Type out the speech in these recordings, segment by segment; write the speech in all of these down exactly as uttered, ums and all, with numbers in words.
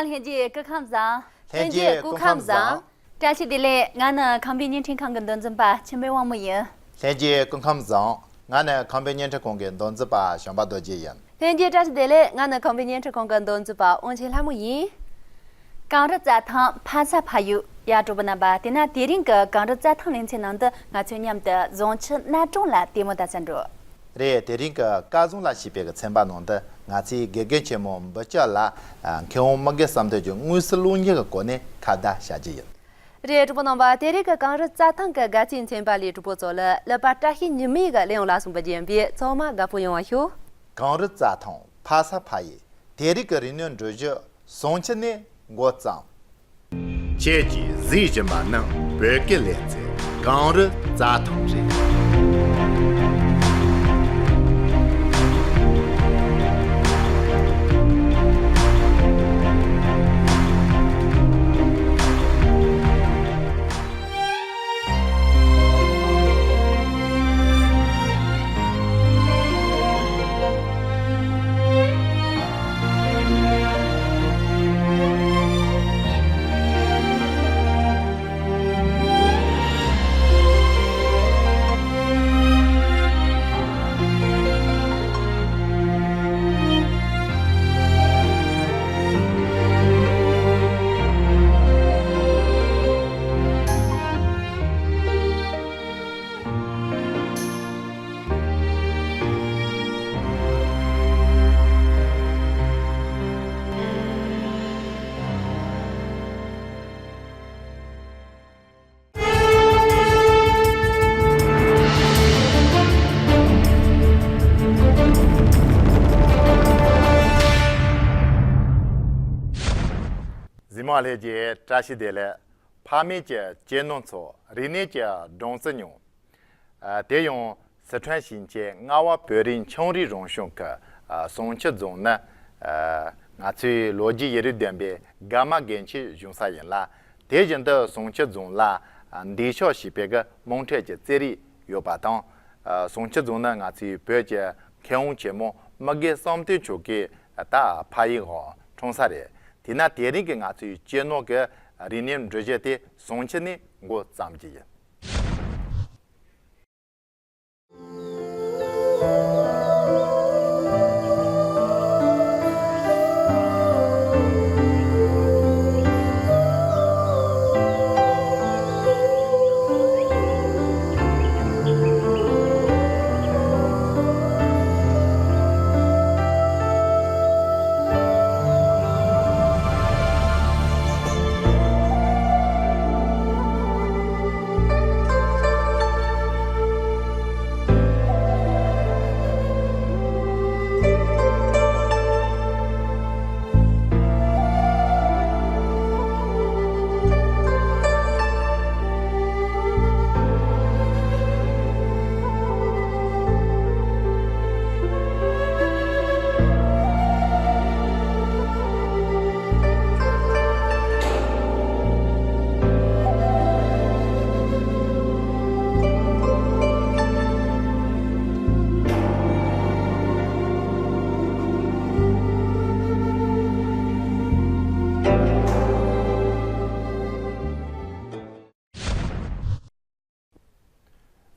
ལྷན་རྒྱས་སྐུ་ཁམས་བཟང་། ལྷན་རྒྱས་སྐུ་ཁམས་བཟང་། བཀྲ་ཤིས་བདེ་ལེགས། ང་ནི་ཁམས་པའི་བརྙན་འཕྲིན་ཁང་གི་མདོ་འཛིན་པ་འཆི་མེད་དབང་མོ་ཡིན། ལྷན་རྒྱས་སྐུ་ཁམས་བཟང་། ང་ནི་ཁམས་པའི་བརྙན་འཕྲིན་ཁང་གི་མདོ་འཛིན་པ་བྱམས་པ་རྡོ་རྗེ་ཡིན། ལྷན་རྒྱས་བཀྲ་ཤིས་བདེ་ལེགས། ང་ནི་ཁམས་པའི་བརྙན་འཕྲིན་ཁང་གི་མདོ་འཛིན་པ་དབང་ཆེན་ལྷ་མོ་ཡིན། གངས་རི་རྩྭ་ཐང་ཕ་ས་ཕ་ཡུལ། ཡ། གྲོགས་པོ་རྣམ་པ། དེས་ན་དེ་རིང་གི་གངས་རི་རྩྭ་ཐང་ལེ་ཚན་ནང་དུ་ང་ཚོས་མཉམ་དུ་བཟང་ཆུ་གནའ་གྲོང་ལ་ལྟད་མོ་ལྟ་ས་འགྲོ། རེད། དེ་རིང་གི་སྐལ་བཟང་ལ་ཞེས་པའི་གི་ཚན་པ་ནང་དུ་ང་ཚོས་དགེ་རྒན་ཆེན་མོ་འབུལ་སྐྱིད་ལགས་མཁས་དབང་མི་དགེ་བསམ་གཏན་གྱི་དངོས་སུ་སློབ་གཉེར་གྱི་སྒོ་ནས་ཁ་བརྡ་བྱ་རྒྱུ་ཡིན། རེད། གྲོགས་པོ་རྣམ་པ། དེ་རིང་གི་གངས་རི་རྩྭ་ཐང་གི་དགའ་ཚལ་ཚན་པ་ལས་གྲོགས་པོ་ཚོ་ལ་ཀླད་པ་བཀྲ་ཤིས་ཉི་མའི་གི་གླེང་བ་ལ་སོང་པ་རྒྱན་པའི་ཚང་མ་དགའ་པོ་ཡོང་བ་ཤོག་གངས་རི་རྩྭ་ཐང་ཕ་ས་ཕ་ཡུལ། དེ་རིང་གི་རིག་གནས་འགྲུལ་བཞུད་བྱང་ཆུབ་ནས་འགོ་བརྩམས། ཁྱེད་ཀྱིས་གཟིགས་བཞིན་པ་ནི་བོད་ཀྱི་ལེ་ཚན་གངས་རི་རྩྭ་ཐང་རེད། གཟིགས་མོ་ལྷན་རྒྱས་བཀྲ་ཤིས་བདེ་ལེགས། ཕ་མེས་ཀྱི་གཅེས་ནོར་ཚོ། རིག་གནས་ཀྱི་སྦྲང་རྩི་མྱོང་། ཨ། དེ་ཡང་སི་ཁྲོན་ཞིང་ཆེན་རྔ་བ་བོད་རིགས་ཁྱིམ་རེ་རང་གཤོང་གི་ཨ་བྱང་ཆུབ་རྫོང་ནི་ཨ་ང་ཚོའི་ལོ་རྒྱུས་ཡུན་རིང་ལྡན་པའི་དགའ་མ་དགའ་མཆོག་བཞུགས་ས་ཡིན་ལ། དེ་བཞིན་དུ་བྱང་ཆུབ་རྫོང་ལ་ཨ་འདས་ཤོག་ཞེས་པའི་གི་དམངས་ཁྲོད་ཀྱི་རྩེད་རིགས་ཡོད་པ་དང་། ཨ་བྱང་ཆུབ་རྫོང་ནི་ང་ཚོའི་བོད་ཀྱི་མཁས་དབང་ཆེན་མོ་མི་དགེ་བསམ་གཏན་མཆོག་གི་ད་ཕ་ཡུལ་འོང་འཁྲུངས་ས་རེད། དེས་ན་དེ་རིང་གི་ང་ཚོའི་གཅེས་ནོར་གྱི་རིག་གནས་འགྲུལ་བཞུད་དེ་བྱང་ཆུབ་ནས་འགོ་བརྩམས་ཀྱི་ཡིན།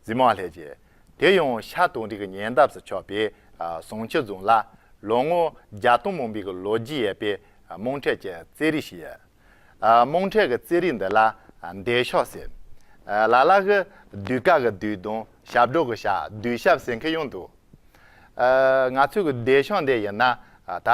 གཟིགས་མོ་ལྷན་རྒྱས། དེ་ཡང་ཤར་དུང་རི་གི་ཉེ་འདབས་སུ་ཆགས་པའི་ཨ་བྱང་ཆུབ་རྫོང་ལ་ལོ་ངོ་བརྒྱ་སྟོང་མང་པོའི་གི་ལོ་རྒྱུས་ཡོད་པའི་ཨ་དམངས་ཁྲོད་ཀྱི་རྩེད་རིགས་ཤིག་ཡོད། ཨ་དམངས་ཁྲོད་ཀྱི་རྩེད་རིགས་འདི་ལ་ཨ་འདས་ཤོག་ཟེར། ཨ་ལ་ལ་གི་ཟློས་གར་གི་ཟློས་དང་ཞབས་བྲོ་གི་ཞབས། ཟློས་ཞབས་ཟེར་མཁན་ཡང་འདུག་ཨ་ང་ཚོའི་གི་འདས་ཤོག་འདི་ཡིན་ན་ཨ་ད་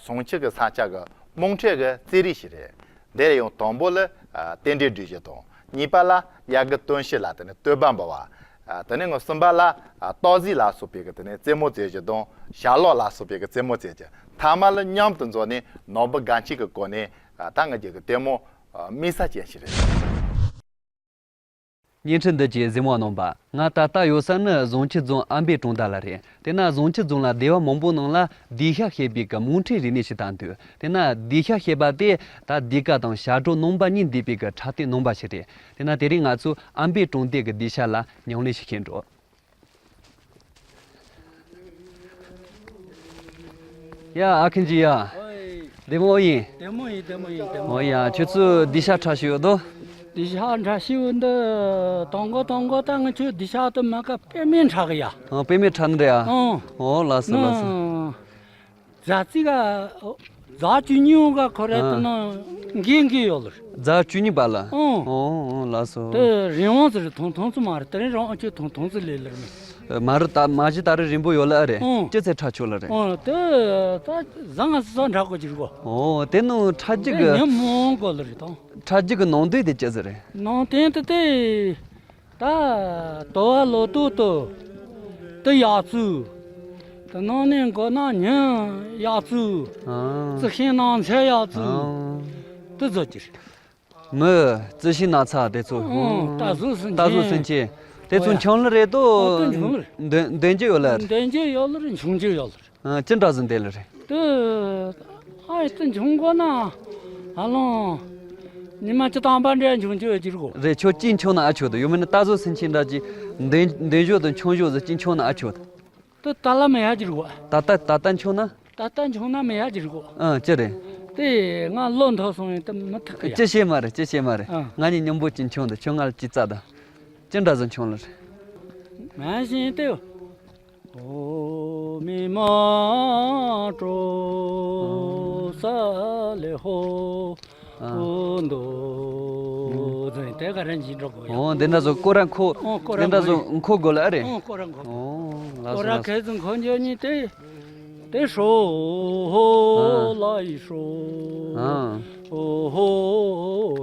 བྱང་ཆུབ་ཀྱི་ས་ཆ་གི་དམངས་ཁྲོད་ཀྱི་རྩེད་རིགས་ཤིག་རེད། འདིར་ཡང་དང་པོ་ལ་ཨ་རྟེན་འབྲེལ་སྒྲིག་གཞི་དང་། གཉིས་པ་ལ་དབྱར་གི་སྟོན་དཔྱིད་ལ་དེ་ནས་བསྟོད་པ་འབུལ་བ། ཨ་དེ་ནས་ངོ་གསུམ་པ་ལ་ཨ་སྟག་གཟིག་ལ་སོགས་པའི་གི་དེ་ནས་རྩེད་མོ་རྩེ་རྒྱུ་དང་། ཞྭ་ལོག་ལ་སོགས་པའི་གི་རྩེད་མོ་རྩེ་རྒྱུ། ཐ་མ་ལ་མཉམ་དུ་འཛོམས་ནས་ནོར་བུ་དགའ་མཆོག་གི་སྒོ་ནས་ཨ་ད་ང་རྒྱལ་གི་ལྟད་མོ་ཨ་དམིགས་བསལ་ཅན་ཞིག་རེད། བརྙན་འཕྲིན་འདི་གའི་གཟིགས་མོ་རྣམ་པ། ང་ད་ལྟ་ཡོད་ས་ནི་བྱང་ཆུབ་རྫོང་ཨམ་བན་གྲོང་རྡལ་ལ་རེད། དེ་ན་བྱང་ཆུབ་རྫོང་ལ་སྡེ་བ་མང་པོའི་ནང་ལ་སྡོད་ཤག་ཞེས་པའི་གི་དམངས་ཁྲོད་རིག་གནས་ཤིག་དར་འདུག་དེ་ན་སྡོད་ཤག་ཞེས་པ་དེ་ད་ཟློས་གར་དང་ཞབས་བྲོ་རྣམ་པ་གཉིས་འདུས་པའི་གི་འཁྲབ་སྟོན་རྣམ་པ་ཞིག་རེད། དེ་ན་དེ་རིང་ང་ཚོ་ཨམ་བན་གྲོང་རྡལ་གྱི་སྡོད་ཤག་ལ་ཉམས་ལེན་ཞིག་བྱེད་འགྲོ། ཡ། ཨ་ཁན་ཇི་ཡ། ཨོའི། བདེ་མོ་ཡིན། བདེ་མོ་ཡིན། བདེ་མོ་ཡིན། བདེ་མོ་ཨོ་ཡིན། ཡ། ཁྱོད་ཚོ་སྡིག་བཤགས་འཁྲབ་ཤིག་ཡོད་དོ། སྡིག་བཤགས་འཁྲབ་ཤིག་ཡོད་འདི། དང་གོ་དང་གོ་ད་ང་ཁྱོད་སྡིག་བཤགས་དུ་མ་ཀ་དཔེ་མེད་འཁྲབ་གི་ཡ། ཨ། དཔེ་མེད་འཁྲབ་ནི་རེད་ཨ། ཨང་། ཨོ་ལགས་སོ་ལགས་སོ། ན། ཛ་ཙི་ག་ཛ་བཅུ་གཉིས་ག་ཁོ་རེ་ཨ་དུ་ན་འགན་འགན་ཡོད་ལ། ཛ་བཅུ་གཉིས་པ་ལ། ཨང་། ཨོ་ཨོ་ལགས་སོ། དེ་རིང་བ་ཟེར་ཐུང་ཐུང་ཙི་མ་རེད། དེ་རིང་རང་ཨ་ཅེ་ཐུང་ཐུང་ཙི་ལས་ལར་མེད། མ་རུ་ད་མ་གཞི་ད་རུ་རིང་པོ་ཡོད་ལ་ཨ་རེད། ཨང་། ཅི་ཚེ་ཁྲ་ཆོད་ལ་རེད། ཨང་། དེ་ད་བཟང་ང་སི་སོ་འདྲ་གོ་ཅིག་གོ། ཨོ་དེ་ནང་ཁྲ་རྒྱུག་དེ་གི་ཉིན་མོ་གོ་ལ་རེད་དང་། ཁྲ་རྒྱུག་གི་ནང་དོན་དེ་ཅི་ཟེར་རེད། ནང་དོན་དེ་དེ་ད་དོ་བ་ལོ་ཏོ་ཏོ་དེ་ཡག་ཚུལ། དེ་ནང་ནས་མགོ་ན་ཉིན་ཡག་ཚུལ། ཨང་། རྩི་ཤིང་ནང་ཚལ་ཡག་ཚུལ། ཨང་། དེ་ཚོ་ཅི་རེད། མི་རྩི་ཤིང་ནགས་ཚལ་དེ་ཚོ། ཨང་། རྟ་ཟོ་སེམས་ཅན། རྟ་ཟོ་སེམས་ཅན། དེ་ཚོ་ཨོ་ཡ། འཆང་ལེ་རེད་དོ། ཨོ་དེ་འཆང་ལེ་རེད། འདོན་འདོན་རྒྱུ་ཡོད་ལེ་རེད། འདོན་རྒྱུ་ཡོད་ལེ་རེད། འཆང་རྒྱུ་ཡོད་ལེ་རེད། ཨ། ཅི་འདྲ་ཟིག་འདོན་ལེ་རེད། དེ་ཨ་ཡི་དེ་འཆང་དགོས་ན། ཨ་ལོང་། ཉི་མ་བཅུ་ཐམ་པ་འདྲ་འཆང་རྒྱུ་ཡོད་ཀྱི་རེད་གོ། རེད། ཁྱོད་གཅིག་འཆང་ན་ཨ་ཆོད་དོ། ཡོད་མེད་ན་རྟ་ཟོ་སེམས་ཅན་འདྲ་གྱི་འདོན་འདོན་རྒྱུ་དང་འཆང་རྒྱུ་ཟིག་གཅིག་འཆང་ན་ཨ་ཆོད་དོ། དེ་ད་ལ་མི་ཡག་གི་རེད་གོ། ད་ལྟ་ད་ལྟ་འཆང་ན། ད་ལྟ་འཆང་ན་མི་ཡག་གི་རེད་གོ། ཨ། ཅི་རེད། དེ་ང་ལོ་མཐོ་སོང་ཡིན་དེ་མི་ཐུག་གི་ཡ། ཅི་བྱེད་མ་རེད། ཅི་བྱེད་མ་རེད། ཨ། ང་གཉིས་མཉམ་པོ་གཅིག་འཆང་དང་། ཁྱོད་ང་ལ་གཅིག་བཙལ་དང་། ཅི་འདྲ་ཟིག་འཆང་ལེ་རེད། ང་བཞིན་ཏེ། ཨོ་མི་མ་ཀྲོ་ས་ལེ་ཧོ། ཨ། ཨོ་འདོ་ཟེར་དེ་ག་རེ་འཇིགས་འགྲོ་གོ་ཡ། ཨོ་འདི་འདྲ་ཟོ་སྐོར་ར་འཁོར། ཨོ་སྐོར་ར་འདི་འདྲ་ཟོ་འཁོར་དགོས་ལ་ཨ་རེད། ཨོ་སྐོར་ར་འཁོར། ཨོ་ལགས་སོ་ལགས་སོ། སྐོར་ར་ཁེ་ཙི་འཁོར་འཇོག་གཉིས་ཏེ། དེ་ཧྲོ་ཧོ་ཨ་ལ་ཡི་ཧྲོ། ཨ། ཨོ་ཧོ་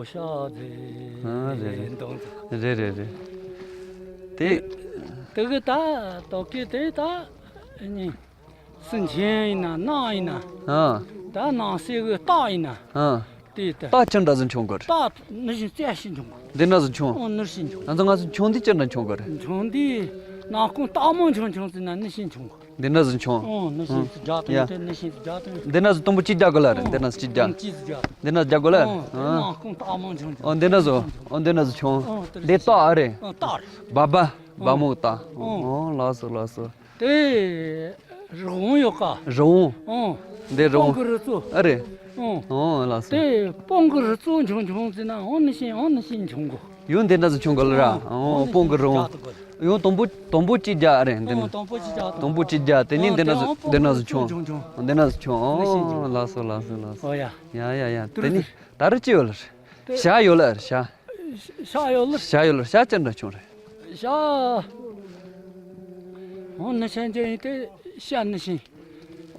ཤ་ཛེ། ཨ་རེད་རེད། འདོང་ཙི། རེད་རེད་རེད། དེ། དེ་གི་ད་དོ་ཀི་དེ་ད་ནི། སེམས་ཅན་ཡིན་ན་གནག་ཡིན་ན། ཨ། ད་ནང་གསེས་གི་སྟག་ཡིན་ན། ཨ། དེ་ལྟ། སྟག་ཅི་འདྲ་ཟིག་འཆང་དགོས་རེད། སྟག་ནི་བཞིན་རྩེ་ཞིག་འཆང་དགོས། འདི་འདྲ་ཟིག་འཆང་། ཨོ་ནི་བཞིན་འཆང་། ང་ཚོ་ང་ཚོ་འཆང་འདི་ཅི་འདྲ་འཆང་དགོས་རེད། འཆང་འདི་ནག་ཁུང་སྟག་མོ་འཆང་འཆང་ཟེར་ན་ནི་བཞིན་འཆང་དགོས། འདི་འདྲ་ཟིག་འཆང་། ཨོ་ནི་བཞིན་ཡ། ཟིག་རྒྱག་དང་དེ་ནི་བཞིན་ཟིག་རྒྱག་དང་། འདི་འདྲ་ཟིག་དུམ་བུ་གཅིག་རྒྱག་དགོས་ལ་རེད། འདི་འདྲ་ཟིག་གཅིག་རྒྱག་ཨོ་གཅིག་ཟིག་རྒྱག་དང་། འདི་འདྲ་ཟིག་རྒྱག་དགོས་ལ། ཨོ་ཨ། ནག་ཁུང་སྟག་མོ་འཆང་འཆང་། ཨོ་འདི་འདྲ་ཟིག་ཨོ་འདི་འདྲ་ཟིག་འཆང་། ཨོ་འདི་འདྲ་ཟིག་འཆང་། ཨོ་དེ་འདི་སྟག་ཨ་རེད། ཨོ་སྟག་རེད། བ་བ། བ་མོ་སྟག་ཨོ། ཨོ་ལགས་སོ་ལགས་སོ། དེ་རི་བོང་ཡོད་ཀ། རི་བོང་། ཨོ། འདི་རི་བོང་། སྤང་གི་རི་གཙོ། ཨ་རེད། ཨོ། ཨོ་ལགས་སོ། དེ་སྤང་གི་རི་གཙོ་འཆང་འཆང་ཟེར་ན་ཨོ་ནི་བཞིན་ཨོ་ནི་བཞིན་འཆང་དགོས། ཡང་འདི་འདྲ་ཟིག་འཆང་དགོས་ལ་ར། ཨོ་ཨོ་ནི་སྤང་གི་རི་བོང་། བཞིན་རྒྱག་དགོས། ཡང་དུམ་བུ་དུམ་བུ་གཅིག་རྒྱག་ཨ་རེད་འདི་ནི། ཨོ་དུམ་བུ་གཅིག་རྒྱག་དང་། དུམ་བུ་གཅིག་རྒྱག་དེ་ནི་ཨོ་འདི་འདྲ་དེ་ཟིག་ཨོ་འདི་འདྲ་ཟིག་འཆང་། འཆང་འཆང་། འདི་འདྲ་ཟིག་འཆང་། ཨོ་ནི་བཞིན་འཆང་། ལགས་སོ་ལགས་སོ་ལགས་སོ། ཨོ་ཡ། ཡ་ཡ་ཡ། དེ་ནི་ད་རུ་ཅི་ཡོད་ལ་རེད། ཤ་ཡོད་ལ་རེད་ཤ། ཤ་ཡོད་ལ། ཤ་ཡོད་ལ། ཤ་ཅི་འདྲ་འཆང་རེད། ཤ། ཨོ་ནི་ཤ་འཇོ་ཡིན་ཏེ་ཤ་ནི་ཤིང་།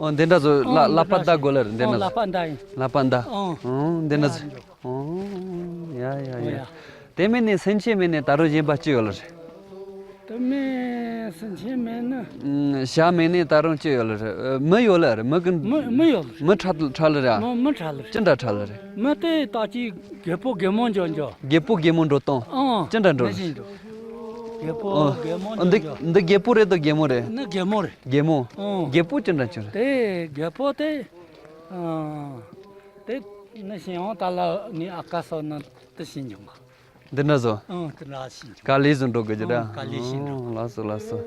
ཨོ་འདི་འདྲ་ཟོ་ལ་ཨོ་ལ་པ་འདྲ་ཟོ། ད་དགོས་ལ་རེད་འདི་ཨོ་འདྲ་ལ་ཟོ། པ་འདྲ་ཡིན། ལ་པ་འདྲ། ཨོ། ཨོ་འདི་འདྲ་ཟོ། ཡ་འཇོ། ཨོ་ཡ་ཡ་ཨོ་ཡ། ཡ། དེ་མིན་ནི་སེམས་ཅན་མིན་ནི་ད་རུང་གཞན་པ་ཅི་ཡོད་ལ་རེད། དེ་མིན་སེམས་ཅན་མིན་ནི། ཨུམ། བྱ་མིན་ནི་ད་རུང་ཅི་ཡོད་ལ་རེད། མི་ཡོད་ལ་རེད། མི་གི། མི་མི་ཡོད་ལ་རེད། མི་ཁྲ་ཁྲ་ལ་རེད། མི་མི་ཁྲ་ལ་རེད། ཅི་འདྲ་ཁྲ་ལ་རེད། མི་དེ་ད་ཅི་རྒད་པོ་རྒད་མོ་འཇོ་འཇོ། རྒད་པོ་རྒད་མོ་འགྲོ་སྟངས། ཨང་། ཅི་འདྲ་འགྲོ་ལ་རེད། རྒད་པོ་ཨང་། རྒད་མོ་འཇོ་འཇོ། འདི་འདི་རྒད་པོ་རེད་དོ་རྒད་མོ་རེད། ནི་རྒད་མོ་རེད། རྒད་མོ། ཨང་། རྒད་པོ་ཅི་འདྲ་ཅི་རེད། དེ་རྒད་པོ་དེ། ཨང་། དེ་ནི་ཤིང་ཨང་ད་ལ་ནི་ཨ་ཀ་སོ་ན་དེ་ཤིང་འཇོ་མ། འདི་འདྲ་བཟོ། ཨང་། དེ་འདྲ་ཞིག་འཇོག་ག་ལེ་བཟོ་འགྲོ་དགོས་ཀྱི་ར། ཨང་། ག་ལེ་ཞིག་འགྲོ། ཨང་། ལགས་སོ་ལགས་སོ།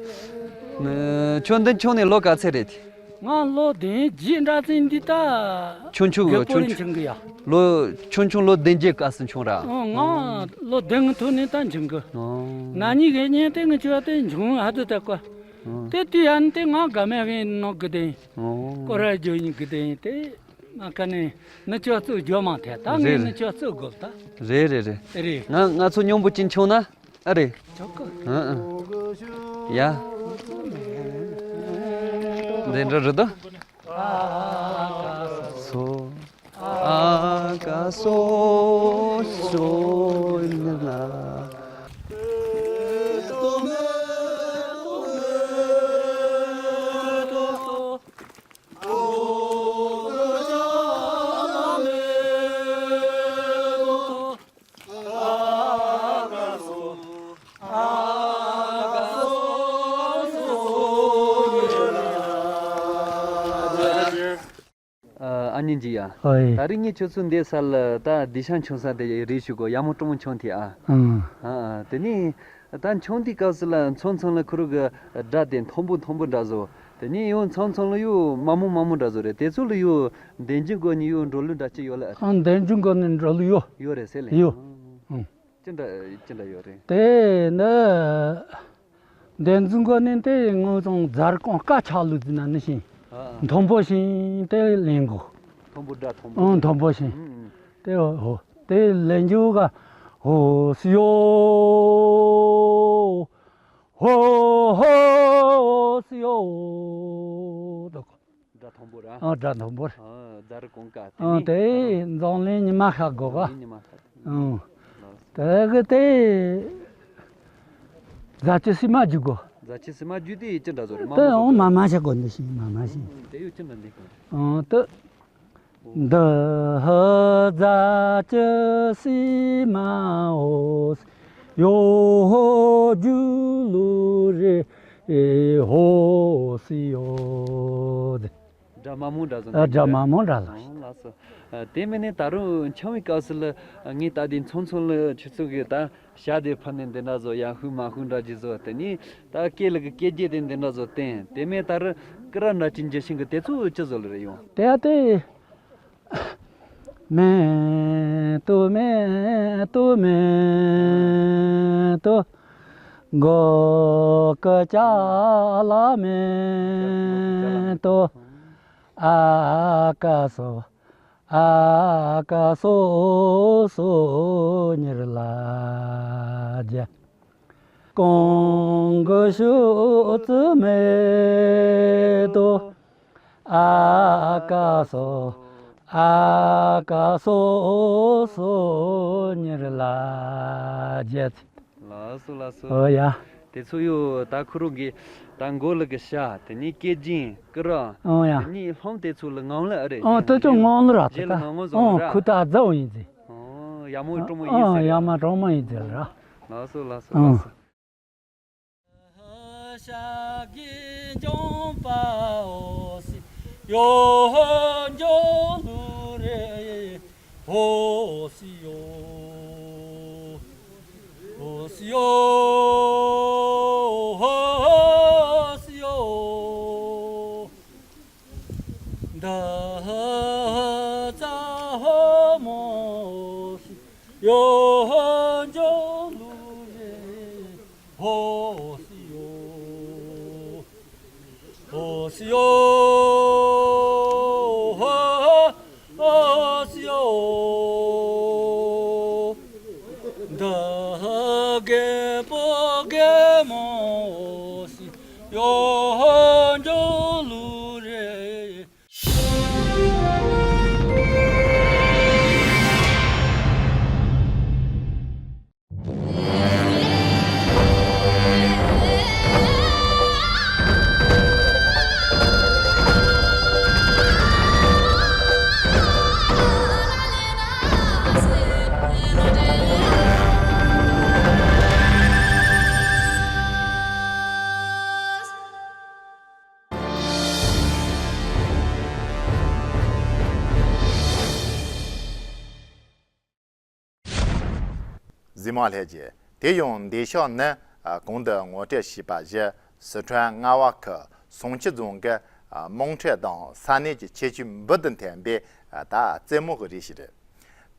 ནི་ཁྱོད་འདི་འཆང་ནས་ལོ་ག་ཚད་རེད། ང་ལོ་བདུན་བརྒྱད་འདྲ་ཚན་འདི་ད། ཆུང་ཆུང་རྒད་པོ་ཆུང་རེད་ཆུང་འཆང་གི་ཡ། ལོ་ཆུང་ཆུང་ལོ་བདུན་བརྒྱད་སྐབས་སུ་འཆང་ར། ཨང་། ང་ལོ་བདུན་གི་ཐོག་ནས་ད་འཆང་གི། ཨང་། ན་ནིང་གི་ཉིན་དེ་ངི་ཆོ་དེ་འཆང་ཧ་དུ་ད་ཀོ། ཨང་། དེ་དུས་ཡ་ནི་དེ་ང་དགའ་མེད་གི་ནོ་གི་དེ། ཨང་། ཀོ་ར་ཇོ་ཡིན་གི་དེ་དེ། ང་ཀ་ནས་ནི་ཅོ་ཙུག་འཇོ་མ་ཐལ། ད་ངས་རེད་ནི་ཅོ་ཙུག་དགོས་ད། རེད་རེད་རེད། རེད། ང་ང་ཚོ་སྙོམས་པོ་ཅིག་མཆོང་ན་ཨ་རེད། ཆོག་གི། ཨ་ཨ། ཡ། འདི་འདྲ་རེད་དོ། སོ། ཨ་ཀ་སོ་སོ་ནི་ལ། ཨ་ནི་འཇི་ཡ། ཨོའི། ད་རིང་ངས་ཁྱོད་ཚོ་འདི་ས་ལ་ད་སྡིག་བཤགས་མཆོང་ས་དེ་རེད་ཞུ་གོ། ཡ་མོ་ཀྲོང་མོ་མཆོང་དེ་ཨ། ཨང་། ཨ་ཨ། དེ་ནས་ད་མཆོང་དུས་སྐབས་སུ་ལ་མཚོ་མཚམས་ལ་ཁུ་རུ་གི་སྒྲ་དེ་མཐོན་པོ་མཐོན་པོ་འདྲ་བཟོ། དེ་ནས་ཡང་མཚམས་མཚམས་ལ་ཡང་མ་མོ་མ་མོ་འདྲ་བཟོ་རེད། དེ་ཚོ་ལ་ཡང་བདེན་རྫུན་སྐོར་ནས་ཡང་འགྲོ་ལུགས་འདྲ་ཅིག་ཡོད་ལ། ཨ། བདེན་རྫུན་སྐོར་ནས་འགྲོ་ལུགས་ཡོད། ཡོད་རེད་ཟེར་ལེ། ཡོད། ཨང་། ཨང་། ཅི་འདྲ་ཅི་འདྲ་ཡོད་རེད། དེ་ནི་བདེན་རྫུན་སྐོར་ནས་དེ་ངོ་ཚང་ཛར་ཀོང་ཀ་ཆག་ལུགས་ཟེར་ན་ནི་ཤིང་། ཨ་ཨ། མཐོན་པོ་ཤིང་དེ་ལེན་དགོས། མཐོན་པོ་འདྲ་མཐོན་པོ། ཨང་། མཐོན་པོ་ཤིང་། ཨང་ཨང་། དེ་འོ་དེ་ལེན་རྒྱུ་ག་ཧོ་སི་ཡོ། ཧོ་ཧོ་སི་ཡོ། འདུག་སྒྲ་མཐོན་པོ་ར། ཨ། སྒྲ་མཐོན་པོ་ར། ཨ། ཛར་ཀོང་ཀ་དེ་ཨ། ནི་དེ་འཛམ་གླིང་ཉི་མ་ཤར་དགོས་ག་འཛམ་གླིང་ཉི་མ་ཤར། ཨང་། ལགས། དེ་གི་དེ་རྫ་ཆུ་བསིལ་མ་རྒྱུག་གོ། རྫ་ཆུ་བསིལ་མ་རྒྱུག་དེ་ཅི་འདྲ་བཟོ་རེད། མ་དེ་མོ་ཨང་། བཟོ་མ་མ་ཤ་གོ་འདི་ཤིང་མ་མ་ཤིང་། ཨང་། དེ་ཡོད་ཅི་འདྲ་འདི་གོ། ཨང་། དེ། འདི་རྫ་ཆུ་བསིལ་མའོ། ཡོ་ཧོ་རྒྱུག་ལུ་རེ་ཧོ་སི་ཡོ། སྒྲ་མ་མོ་འདྲ་བཟོ། ཨ། སྒྲ་མ་མོ་འདྲ་ལ། ཨང་། ལགས་སོ། ཨ། དེ་མིན་ནས་ད་རུང་འཆམ་པའི་སྐབས་སུ་ལ་ངས་ད་དེ་མཚམས་མཚམས་ལ་ཁྱེད་ཚོ་གི་ད་ཞྭ་དེ་ཕུད་ནས་འདི་འདྲ་བཟོ། ཡང་ཧུ་མ་ཧུ་འདྲ་ཅིག་བཟོ། དེ་ནས་ད་སྐད་ལ་གི་སྐད་རྒྱན་དེ་འདི་འདྲ་བཟོ་བསྟན། དེ་མིན་ད་རུང་ཀི་ར་འདྲ་ཅིག་འཇུ་ཤིང་གི་དེ་ཚོ་ཅི་བཟོ་ལ་རེ་ཡོང་། དེ་ཡ་དེ། མེ་ཏོ་མེ་ཏོ་མེ་ཏོ། མགོ་ཀ་ཅ་ལ་མེ་ཏོ། ཨ་ཀ་སོ། ཨ་ཀ་སོ་སོ་ཉེར་ལ་རྒྱལ། གོང་གི་ཤུ་ཙི་མེ་ཏོ། ཨ་ཀ་སོ། ཨ་ཀ་སོ་སོ་ཉེར་ལ་རྒྱལ། ལགས་སོ་ལགས་སོ། ཨོ་ཡ། དེ་ཚོ་ཡོད། ད་ཁོ་རང་གི་ད་མགོ་ལ་གི་ཤ། དེ་ནས་སྐེ་རྒྱན་ཀི་ར། ཨོ་ཡ། དེ་ནས་ལྷམ་དེ་ཚོ་ལ་ངང་ལ་ཨ་རེད། ཨོ་དེ་ཚོ་ངང་ལ་ར། རྗེས་ལ་ངང་ངང་བཟོ་ཨོ་ར། ཁུ་ད་རྫ་བོ་ཡིན་ཟེར། ཨོ་ཡ་མོ་གྲོ་མོ་ཡིན་ཨོ་ཟེར། ཡ་མ་གྲོ་མོ་ཡིན་ཟེར་ར། ལགས་སོ་ལགས་སོ་ཨོ་ལགས་སོ། ཤ་གི་ལྗོན་པའོ་སི་ཡོ་ཧོ་འཇོ་ལུ་རེ། ཧོ་སི་ཡོ། ཧོ་སི་ཡོ། ཧོ་སི་ཡོ། འདི་ཙ་ཧོ་མོ་སི་ཡོ་ཧོ་འཇོ་ལུ་རེ། ཧོ་སི་ཡོ། ཧོ་སི་ཡོ། ཧོ་སི་ཡོ། འདི་རྒད་པོ་རྒད་མོ་སི་ཡོ་ཧོ་འཇོ་ལུ་རེ། གཟིགས་མོ་ལྷན་རྒྱས། དེ་ཡང་འདི་ཤོག་ནི་ཨ་གོང་དུ་ངོ་སྤྲོད་བྱས་པ་བཞིན་སི་ཁྲོན་རྔ་བ་ཁུལ་བསང་ཆུ་རྫོང་གི་ཨ་དམངས་ཁྲོད་དང་ས་གནས་ཀྱི་ཁྱད་ཆོས་འབུར་དུ་ཐོན་པའི་ཨ་ད་རྩེད་མོ་གི་རིགས་ཤིག་རེད།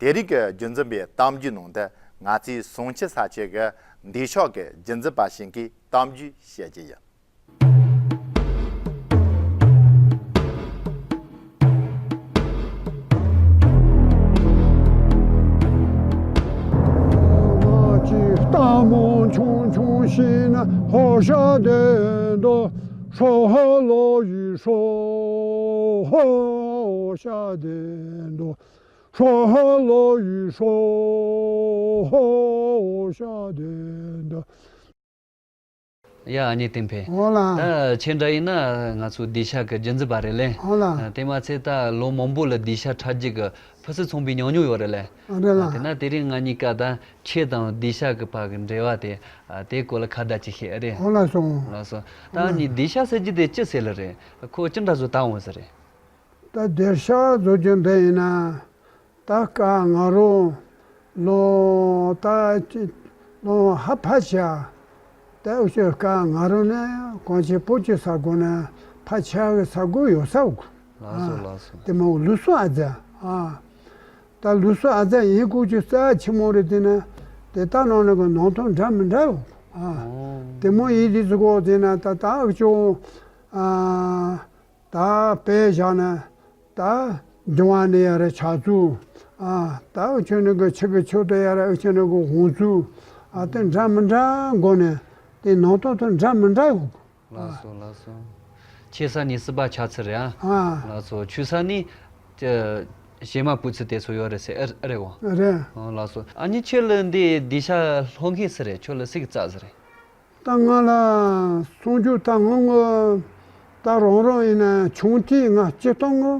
དེ་རིང་གི་རྒྱུན་འཛིན་པའི་གཏམ་རྒྱུད་ནང་དུ་ང་ཚོའི་བསང་ཆུ་ས་ཆ་གི་འདི་ཤོག་གི་རྒྱུན་འཛིན་པ་ཞིག་གིས་གཏམ་རྒྱུད་བཤད་ཀྱི་ཡིན། ཡ། ཨ་ནེ་བསྟན་འཕེལ། འོ་ལ། ད་ཁྱེད་འདྲ་ཡིན་ན་ང་ཚོ་སྡིག་བཤགས་ཀྱི་རྒྱུན་འཛིན་པ་རེད་ལེ། འོ་ལ། དེ་མ་ཚད་ད་ལོ་མང་པོ་ལ་སྡིག་བཤགས་འཁྲབ་རྒྱུ་གི་ཕུན་སུམ་ཚོགས་པའི་ཉམས་མྱོང་ཡོད་རེད་ལེ། རེད་ལ། དེ་ན་དེ་རིང་ང་གཉིས་ཀ་ད་ཁྱེད་དང་སྡིག་བཤགས་ཀྱི་བར་གྱི་འབྲེལ་བ་དེ་དེའི་སྐོར་ལ་ཁ་བརྡ་ཅིག་བྱེད་ཨ་རེད། འོ་ལ་སོང་། ལགས་སོ། ད་ཨ་ནི་སྡིག་བཤགས་ཟེར་རྒྱུ་དེ་ཅི་ཟེར་ལ་རེད། ཁོ་ཅི་འདྲ་བཟོ་ད་འོང་ཟེར་རེད། ད་སྡིག་བཤགས་བཟོ་རྒྱུ་འདི་ཡིན་ན། ད་ཀ་ང་རོ་ལོ་ད་ཅི་ལོ་ཧ་ཕ་ཆ། ད་འུ་ཅོ་ཀ་ང་རོ་ནས་གོང་ཆེ་པོ་ཅི་ས་གོ་ནས་ ཕ་ཆག་གི་ས་གོ་ཡོད་ས་འོག་ལགས་སོ། ཨ། ལགས་སོ། དེ་མོ་ལུགས་སྲོལ་ཨ་ཙ། ཨ། ད་ལུགས་སྲོལ་ཨ་ཙ་ཡིན་ཀུ་ཅུ་རྩ་ཆེན་མོ་རེད། དེ་ན་དེ་ད་ནང་ནས་གི་ནང་དོན་འདྲ་མི་འདྲ་ཡོད། ཨ། ཨོ། དེ་མོ་ཡིན་དུས་ཟིག་གོ་དེ་ན་ད་ད་ཨ་ཅོ། ཨ། ད་དཔེ་བཞག་ན་ད་འབྱུང་བ་ནས་ཡ་རེ་ཆགས་ཚུལ། ཨ། ད་ཨ་ཅོ་ནས་གི་ཆི་གི་ཆོ་དེ་ཡ་རེ་ཨ་ཅོ་ནས་གི་འོང་ཚུལ། ཨ། དེ་འདྲ་མི་འདྲ་གོ་ནས་དེ་ནང་དོན་དེ་འདྲ་མི་འདྲ་ཡོད། ལགས་སོ། ལགས་སོ། ཆེ་ས་ནི་སྲིད་པ་ཆགས་ཚུལ་རེད་ཨ། ཨ། ལགས་སོ། ཆུང་ས་ནི་ཀྱི་བྱེ་མ་སྤུ་ཚུལ་དེ་ཚོ་ཡོད་རེད་ཟེར་ཨེ་རེད་བ། རེད། ཨ། ལགས་སོ། ཨ་ནི་ཁྱོད་ལ་འདི་གདུལ་བྱ་སློབ་མཁན་སུ་རེད། ཁྱོད་ལ་སུ་གིས་བཙལ་ཟེར་རེད། ད་ང་ལ་སོང་རྒྱུ་ད་ང་ངོ་ད་རང་རང་ཡིན་ན་ཆུང་དུས་ང་སྤྱིར་བཏང་ངོ་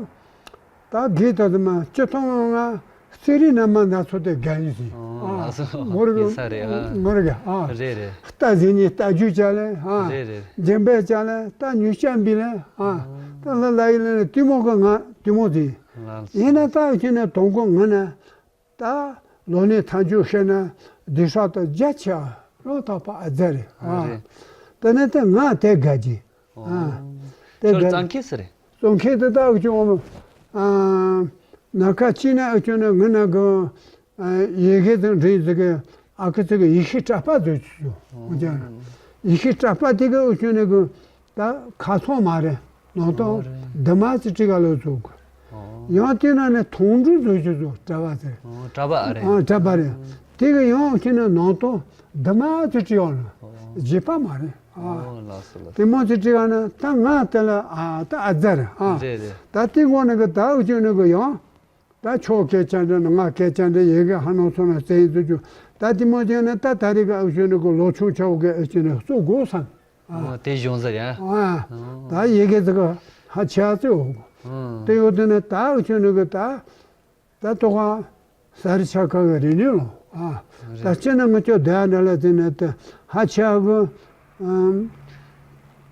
ད་དགེ་ད་དུ་མ་སྤྱིར་བཏང་ང་གསེར་རི་ན་མ་ན་ཚོ་དེ་དགའ་ཡིན་ཟིན། ཨོ། ཨ། ལགས་སོ། ངོ་རེ་གི་ཡིན་ས་རེད་ཨ། ངོ་རེ་གི་ཨ། རེད་རེད། རྟ་ཟིན་ནི་རྟ་རྒྱུ་ཅག་ལས་ཨ། རེད་རེད། འཇམ་པའི་ཅག་ལས་རྟ་ཉུ་ཤམ་བི་ལས་ཨ། ད་ལ་ལ་ཡི་ལ་ལ་ཏི་མོ་གི་ང་ཏི་མོ་ཟིན། ལགས་སོ། ཡིན་ན་ད་ཁྱེད་ནས་དོང་གོ་ང་ན། ད་ལོ་ནས་ཐག་གཅོད་བྱས་ན་སྡིག་སྲབ་དང་རྒྱ་ཆེ་བ་ལོ་ཐག་པ་ཨ་ཛ་རེད། ཨ། རེད། དེ་ནས་དེ་ང་དེ་དགའ་གི། ཨ། ཨོ། དེ་ཁྱོད་དགའ། གཙང་ཁེ་སུ་རེད། གཙང་ཁེ་དེ་ད་ཨུ་ཆུ་ཨོ། ཨ། ན་ཁ་ཅི་ན་ཨུ་ཆུ་ནས་ངི་ན་གི། ཨ། ཡི་གེ་དང་འབྲེལ་ཟིག་གི་ཨ་ཁུ་ཚིག་གི་ཡེ་ཤེས་གྲགས་པ་ཟེར་གྱི་ཡོད། ཨོ། ཡེ་ཤེས་གྲགས་པ་དེ་གི་ཨུ་ཆུ་ནས་གི། ད་ཁ་ཚོན་མ་རེད། ནང་དོན་ཨོ་རེད། འདི་མ་ཚི་ཀྲི་ག་ལོ་ཚུགས། ཨོ། ཡང་དེ་ན་ནི་ཐོང་འབྲུ་བཟོ་རྒྱུ་བཟོ་གྲྭ་བ་ཟེར། ཨོ། གྲྭ་པ་ཨ་རེད། ཨ། གྲྭ་པ་རེད། དེ་གི་ཡང་ཁྱེད་ནི་ནང་དོན་འདི་མ་ཚི་ཀྲི་ཡོང་ལ། ཨོ། རྗེས་པ་མ་རེད། ཨ། ཨོ། ལགས་སོ་ལགས་སོ། དེ་མ་ཚི་ཀྲི་ག་ན་ད་ང་དེ་ལ་ཨ་ད་ཨ་ཛ་རེད། ཨ། རེད་རེད། ད་དེ་ངོ་ནི་གི་ད་ཨུ་ཅུ་ནི་གི་ཡང་། ད་ཁྱོད་སྐད་ཆ་འདྲ་ན་ང་སྐད་ཆ་འདྲ་ཡི་གེ་ཧ་ནང་སོང་ན་བཙན་འཛུལ་རྒྱུ། ད་དེ་མོ་བྱས་ན་ད་ད་རེས་ཀ་ཨུ་ཆོས་ནི་གི་ལོ་ཆུང་ཆ་བོ་གི་ཨུ་ཆོས་ནི་གཙོ་དགོས་བསམ། ཨ། ཨོ། དེ་གཞུང་ཟེར་ཡ། ཨ། ཨོ། ད་ཡི་གེ་ཟེར་གི་ཧ་ཆ་ཚེ་འོ། ཨོ། དེ་ཡོད་དེ་ནི་ད་ཨུ་ཆོས་ནི་གི་ད་ད་ཏོ་ཁ་ས་རི་ཆ་ཁ་གི་རི་ནི་ལོ། ཨ། ད་རེད། སྤྱིར་ན་ང་ཁྱོད་དེ་ཨ་ནི་ལ་དེ་ནི་དེ་ཧ་ཆ་གི། ཨམ།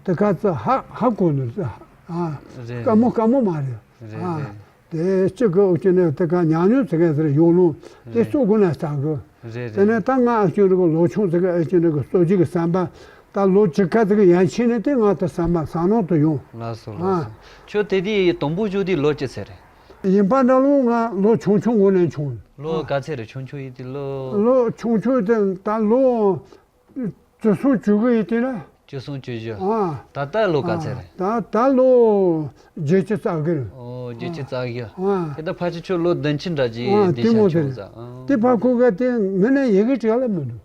དེ་ཁ་ཚ་ཧ་ཧ་གོ་ནི་ཨ། རེད། དཀའ་མོ་དཀའ་མོ་མ་རེད། རེད་ཨ། རེད། དེ་གཅིག་གི་ཨུ་ཆོས་ནས་དེ་ག་ཉག་ཉོག་ཙི་ག་ཟེར་ཡོང་ལུང་དེ་རེད། སོ་དགོས་ན་ས་གི། རེད་དེ་ནས་རེད། ད་ང་ཨ་ཆོས་རི་གི་ལོ་ཆུང་ཙི་ག་ཨ་ཆོས་རི་གི་སོ་གཅིག་གི་བསམ་པ་ད་ལོ་གཅིག་ཁ་ཙི་གི་ཡན་ཆད་ནས་དེ་ང་དེ་བསམ་པ་བསམ་ནང་དུ་ཡོང་། ལགས་སོ་ལགས་སོ། ཨ། ཁྱོད་དེ་དུས་དང་པོ་བཞུགས་དུས་ལོ་ཅི་ཚད་རེད། ཡིན་པ་འདྲ་ལོ་ང་ལོ་ཆུང་ཆུང་ངོ་ནས་ཆུང་། ལོ་ག་ཚད་རེད་ཆུང་ཆུང་ཡིན་དུས་ལོ། ལོ་ཆུང་ཆུང་དེ་ད་ལོ། བཅུ་གསུམ་བཅུ་དགུ་ཡིན་དེ་ལ། བཅུ་གསུམ་བཅུ་བཞི། ཨ། ད་ལྟ་ལོ་ག་ཚད་རེད། ཨ། ད་ད་ལོ་བརྒྱད་ཅུ་རྩ་བརྒྱད། ཨོ། བརྒྱད་ཅུ་རྩ་བརྒྱད། ཨ། དེ་ད་ཕལ་ཆེར་ཁྱོད་ལོ་བདུན་ཅུ་འདྲ་ཅིག། ཨ། འདི་དེ་མོ་ཤ་དེ་ཆུང་ཙང་། ཨ། དེ་ཕ་ཁུ་ག་དེ་ངི་ནས་ཡི་གེ་བྲིས་ལ་མི་འདུག།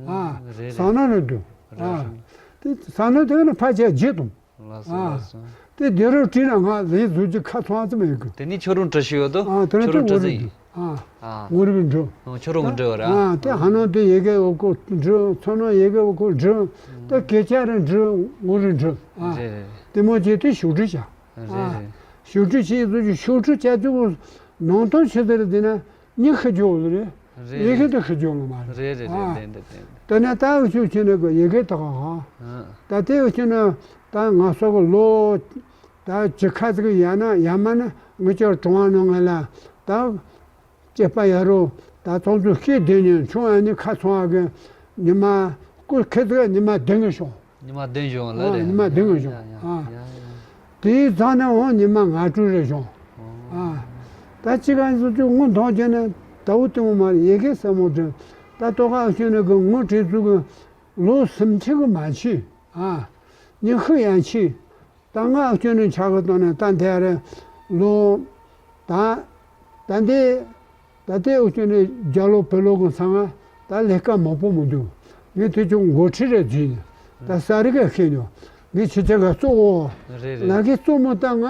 ཨ། རེད་རེད། ས་ན་རེད་འདུག། རེད། ཨ། རེད། དེ་ས་ན་དེ་ནི་ཕལ་ཆེར་བརྗེད་དང་། ལགས་སོ། ཨ། ལགས་སོ། དེ་དེ་རུ་བྲིས་ན་ང་ལས་བཟོ་རྒྱུ་ཁ་ཚང་ཙམ་ཡོད་གི། དེ་ནི་ཁྱོད་རང་བྲིས་ཤིག་ཡོད་དོ། ཨ། དེ་ནི་ཁྱོད་རང་བྲིས་ཟིན་ཡིན། ཨ། ཨ། ངོ་རིག་འགྲོ། ཨ། ཁྱོད་རང་ངོ་འགྲོ་བ་ར། ཨ། དེ་ཧ་ནང་དེ་ཡི་གེ་འོ་ཁོ་འགྲོ། ཚོ་ནང་ཡི་གེ་འོ་ཁོ་འགྲོ། དེ་སྐད་ཆ་རེ་འགྲོ། ངོ་རིག་འགྲོ། ཨ། རེད་རེད། དེ་མོ་བྱས་ཏེ་ཞུ་སྒྲིག་བྱ། རེད། ཨ། རེད། ཞུ་སྒྲིག་བྱས་ཚོ་ཞུ་སྒྲིག་བྱ་དུས་ནང་དོན་ཆེ་ཟེར་དེ་ན་མྱི་ཤི་རྒྱུ་ལ་རེད། རེད། ཡི་གེ་དེ་ཤི་རྒྱུ་ལ་མ་རེད། རེད་རེད། ཨ། རེད་རེད་རེད། དེ་ནས་ད་འུ་ཆོས་ཁྱེད་ནས་གི་ཡི་གེ་དག་ཧ། ཨ། ད་དེ་འུ་ཆོས་ནས་ད་ང་སོགས་གི་ལོ་ད་བཅུ་ཁ་ཙིག་ཡ་ན་ཡ་མ་ན་ངི་ཅོར་གྲོང་བ་ནང་ང་ལ་ད་སྐྱེས་པ་ཡ་རོ་ད་ཚོགས་འཛུགས་ཤེས་དེ་ཉིན་ཆུང་ཨ་ནི་ཁ་ཚོང་བ་གི་ཉི་མ་སྐུ་ཁེ་ཙིག་ཉི་མ་བདུན་གི་བྱུང་། ཉི་མ་བདུན་བྱུང་ལ། ཨ། རེད། ཉི་མ་བདུན་གི་བྱུང་། ཡ་ཡ་ཡ་ཡ། ཨ། ཡ་ཡ། དེའི་རྩ་ནས་འོང་ཉི་མ་ང་དྲུག་རེ་བྱུང་། ཨ། ཨ། ད་ཅི་ག་ཟེར་རྒྱུ་ངུ་མདོག་བྱས་ནས་ཟླ་བོ་ལྟད་མོ་མ་རེད། ཡི་གེ་ཟབ་མོ་དྲན། ད་ལྟོ་ག་ཤོད་ནས་གི་ངུ་དྲན་ཚུལ་གི་ལོ་སུམ་ཆ་གི་མ་ཕྱིན། ཨ། ཉི་ཤུ་ཡན་ཕྱིན། ད་ང་ཨ་ཁྱོད་ནི་ཆག་གི་བཏང་ནས་ད་འདི་རེད་ལོ། ད་ད་འདི་ད་ལྟའི་ཨ་ཁྱོད་ནི་རྒྱ་ལོ་བོད་ལོ་གི་ཚང་ང་ད་ལས་ཀ་མང་པོ་མི་འདུག། ངས་དེ་ཅུང་འགོ་ཁྲིད་རེ་བརྩིས་ནས་ད་ས་རི་ཀ་ཤེས་ཉོ། ངས་ཁྱེད་ཅག་ག་བཙོག་འོ། རེད་རེད། ལ་གི་བཙོག་མོ་ད་ང་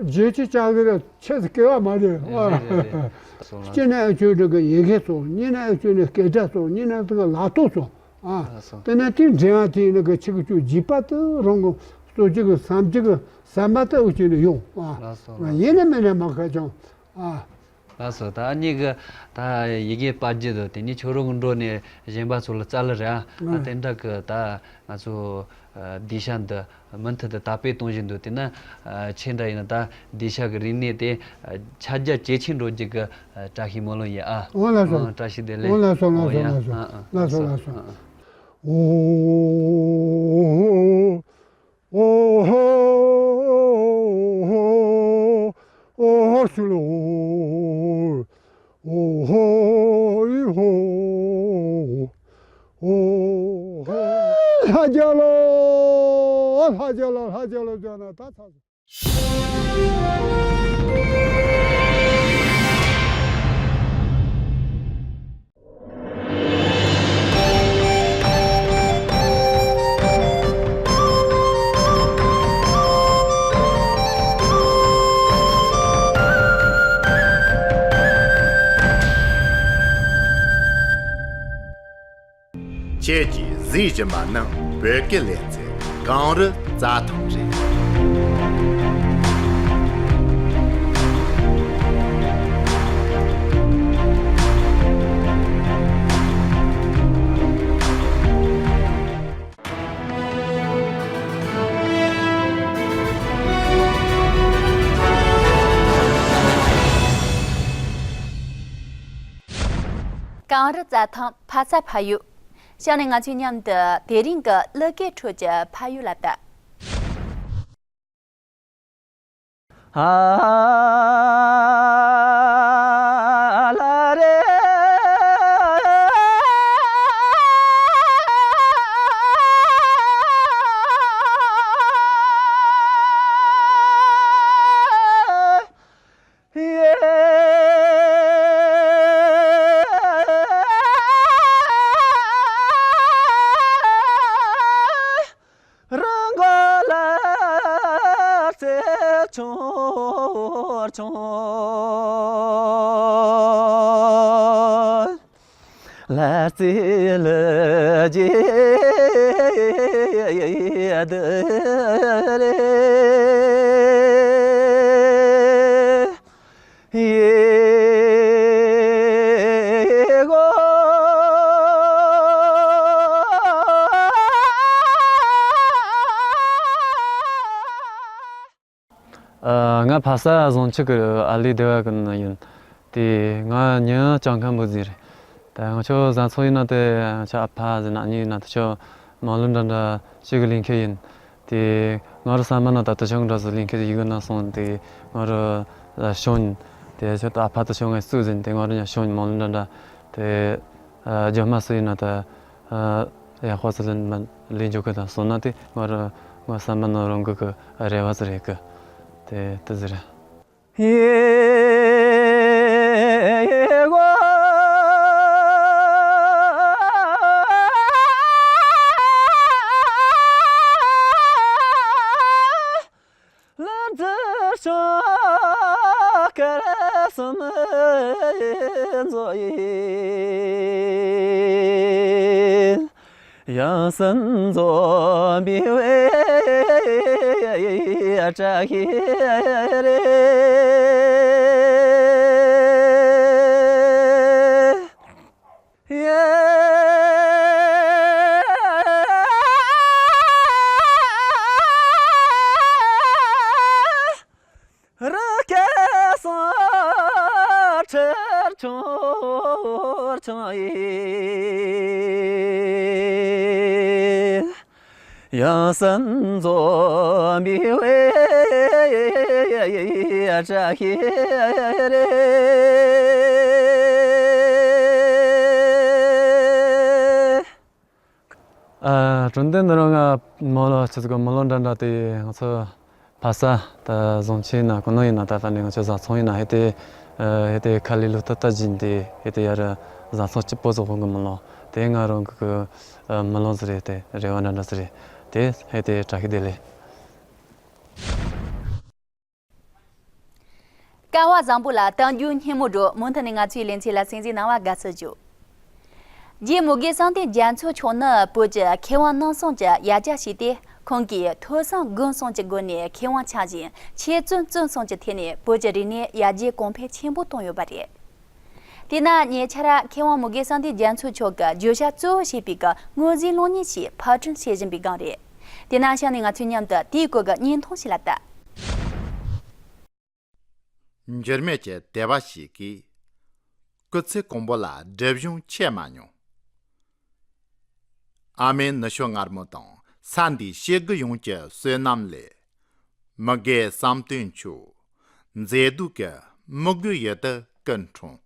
རྗེས་ཀྱི་ལྕགས་གི་རེད་ཆེ་ཟེར་སྐལ་བ་མ་རེད། རེད་རེད་རེད། སོང་ལ། གཅིག་ནས་ཨ་ཁྱོད་འདྲ་གི་ཡི་གེ་ཚོ། གཉིས་ནས་ཨ་ཁྱོད་ནི་སྐད་སྒྲ་ཚོ། གཉིས་ནས་དེ་གི་ལག་ཐོག་ཚོ། ཨ། ལགས་སོ། དེ་ནས་དེ་འདྲེན་ཡང་དེ་ཡིན་ན་གི་ཆི་གི་ཆུ་འཇིགས་པ་དེ་རང་གི་སོ་གཅིག་གི་བསམ་གཅིག་གི་བསམ་པ་དེ་འུ་ཅི་ནས་ཡོང་། ཨ། ལགས་སོ། ཡིན་ན་མིན་ན་མ་ཁ་ཅང་། ཨ། ལགས་སོ། ད་ཨ་ནི་གི་ད་ཡི་གེ་པར་རྒྱུ་དང་དེ་ནི་ཁྱོད་རང་གི་འགྲོ་ནས་གཞན་པ་ཚོ་ལ་བཙལ་ལ་རེད། ཨ། ཨ། དེ་འདྲ་གི་ད་ང་ཚོ་གདུལ་བྱ་འདི་མུ་མཐུད་དུ་དར་སྤེལ་གཏོང་བཞིན་འདུག། དེ་ན་ཁྱེད་འདྲ་ཡིན་ན་ད་གདུལ་བྱ་གི་རིག་གནས་དེ་ཁྱབ་རྒྱ་ཇེ་ཆེར་འགྲོ་རྒྱུ་གི་བཀྲ་ཤིས་སྨོན་ལམ་ཡིན་ཨ། འོ་ལགས་སོ། ཨ། བཀྲ་ཤིས་བདེ་ལེགས། འོ་ལགས་སོ་ལགས་སོ། འོ་ཡ། ལགས་སོ། ཨ། ལགས་སོ། ཨ། ལགས་སོ། ཨ། ཨོ། ཨོ། སུ་ལོ། ཨོ་ཧོ་ཨི་ཧོ། ཨོ་ཧོ། ལྷ་རྒྱལ་ལོ། ལྷ་རྒྱལ་ལོ། ལྷ་རྒྱལ་ལོ་ཟེར་ན་ད་ཚར་སོང་། ཁྱེད་ཀྱིས་གཟིགས་བཞིན་པ་ནི་བོད་སྐད་ལེ་ཚན་གངས་རི་རྩྭ་ཐང་རེད། གངས་རི་རྩྭ་ཐང་ཕ་ས་ཕ་ཡུལ། གཤམ་ནས་ང་ཚོས་མཉམ་དུ་དེ་རིང་གི་གླུ་སྐད་ཁྲོད་ཀྱི་ཕ་ཡུལ་ལ་ལྟ། ཨ་ལ་རེ། རང་ག་ལ་རྩེ་ཆུང་ཆུང་ལ་རྩེ་ལ་རྗེ་དེ་རེ། ཡེ་གོ། ཨ། ང་ཕ་ས་བཟང་ཆུ་གི་ཨ་ལི་སྡེ་བ་གི་ནང་ཡིན། དེ་ང་མྱི་ལྕང་མཁན་པོ་ཟིག་རེད། ད་ང་ཆོ་བཟའ་ཚང་ཡིན་ན་དེ་ང་ཆོ་ཨ་ཕ་ཟེར་ན་ཨ་ནེ་ཡིན་ན་དེ་ཆོ་མ་ལུས་འདྲ་འདྲ་ཞིག་གི་ལིང་ཁེ་ཡིན། དེ་ང་རང་བསམ་པ་ན་ད་ལྟ་ཆུང་འདྲ་ཟིག་ལིང་ཁེ་ཡི་གེ་ན་སོང་དེ་ང་རང་ཤོང་དེ་ཆོ་ད་ཨ་ཕ་དེ་ཆོ་ངའི་སུ་ཟིན་དེ་ང་རང་ཡང་ཤོང་མ་ལུས་འདྲ་འདྲ་དེ་ཨ་ཇོ་མ་སུ་ཡིན་ན་ད་ཨ་ཡ་ཧོ་སི་ལིན་མ་ལིན་ཇོ་ཁེ་ད་སོང་ན་དེ་ང་རང་ང་བསམ་པ་ན་རང་གི་གི་རེ་བ་ཟིག་རེད་གི། དེ་དེ་ཟིག་རེད། ཡེ་གོ། ལ་རྫི་ཤོག་ཀ་ར་སུམ་མཛོ་ཡིན། ཡང་སན་འཛོམས་པའི་བའི་བཀྲ་ཤིས་རེད། རི་སྐེད་སང་ཁྲིར་ཆུང་ཆུང་ཡིན། ཡང་སན་འཛོམས་པའི་བའི་བཀྲ་ཤིས་རེད། ཨ། དྲུང་འདི་འདི་རུ་ང་མོ་ལོ་ཆི་ཟིག་གོ་མོ་ལོ་འདྲ་འདྲ་དེ་ང་ཚོ་ཕ་ས་ད་བཟང་ཆུ་ཡིན་ན་གོ་ནོ་ཡིན་ན་ད་ད་ནི་ང་ཚོ་བཟའ་ཚང་ཡིན་ན་ཧེ་དེ་ཨ་ཧེ་དེ་ཁ་ལི་ལུ་ཏ་ཏ་ཇིན་དེ་ཧེ་དེ་ཡ་ར་བཟའ་ཚང་སྐྱིད་པོ་ཟོག་གོ་གི་མོ་ལོ་དེ་ང་རང་གི་གི་ཨ་མོ་ལོ་ཟི་རེད་དེ་རེ་བ་འདྲ་འདྲ་ཟི་རེད་དེ་ཧེ་དེ་བཀྲ་ཤིས་བདེ་ལེགས། སྐལ་བ་བཟང་པོ་ལ་གཏམ་རྒྱུད་སྙན་མོ་སྒྲོག་མུ་མཐུད་ནས་ང་ཚོའི་ལེ་ཚན་ལ་གསན་གཟིགས་གནང་བར་དགའ་བསུ་ཞུ། རྗེ་མུ་གེ་གསང་བདེ་རྒྱ་མཚོ་མཆོག་ནི་བོད་ཀྱི་མཁས་དབང་རྣམ་གསུམ་གྱི་ཡ་གྱལ་ཞིག་སྟེ། ཁོང་གིས་ཐོས་བསམ་སྒོམ་གསུམ་གྱི་སྒོ་ནས་མཁས་དབང་སྦྱངས་ཤིང་། འཆད་རྩོད་རྩོམ་གསུམ་གྱི་ཐད་ནས་བོད་ཀྱི་རིག་གནས་ཡར་རྒྱས་གོང་འཕེལ་ཆེན་པོ་བཏང་ཡོད་པ་རེད། དེས་ན་ཉེ་ཆར་མཁས་དབང་མུ་གེ་གསང་བདེ་རྒྱ་མཚོ་མཆོག་གི་བརྗོད་བྱ་གཙོ་བོ་བྱས་པའི་གི་དངོས་གཞིའི་གློག་བརྙན་ཞིག་ཕབ་སྐྲུན་བྱེད་བཞིན་པའི་སྒང་རེད། དེས་ན་གཤམ་ནས་ང་ཚོས་མཉམ་དུ་དེའི་སྐོར་གྱི་བརྙན་ཐུང་ཞིག་ལ་ལྟ། འགྱུར་མེད་ཀྱི་དད་པ་ཞིག་གིས། སྐུ་ཚེ་གང་པོ་ལ་སྒྲིབ་སྦྱོང་ཆད་མ་མྱོང་། ཨ་མའི་ནུ་ཞོ་མངར་མོ་དང་ས་འདིའི་སྐྱེ་དགུ་ཡོངས་ཀྱི་བསོད་ནམས་ལས། མུ་གེ་བསམ་གཏན་མཆོག་མཛེས་སྡུག་གི་ མི་དགོས་ཡུལ་དུ་ཀུན་འཁྲུངས།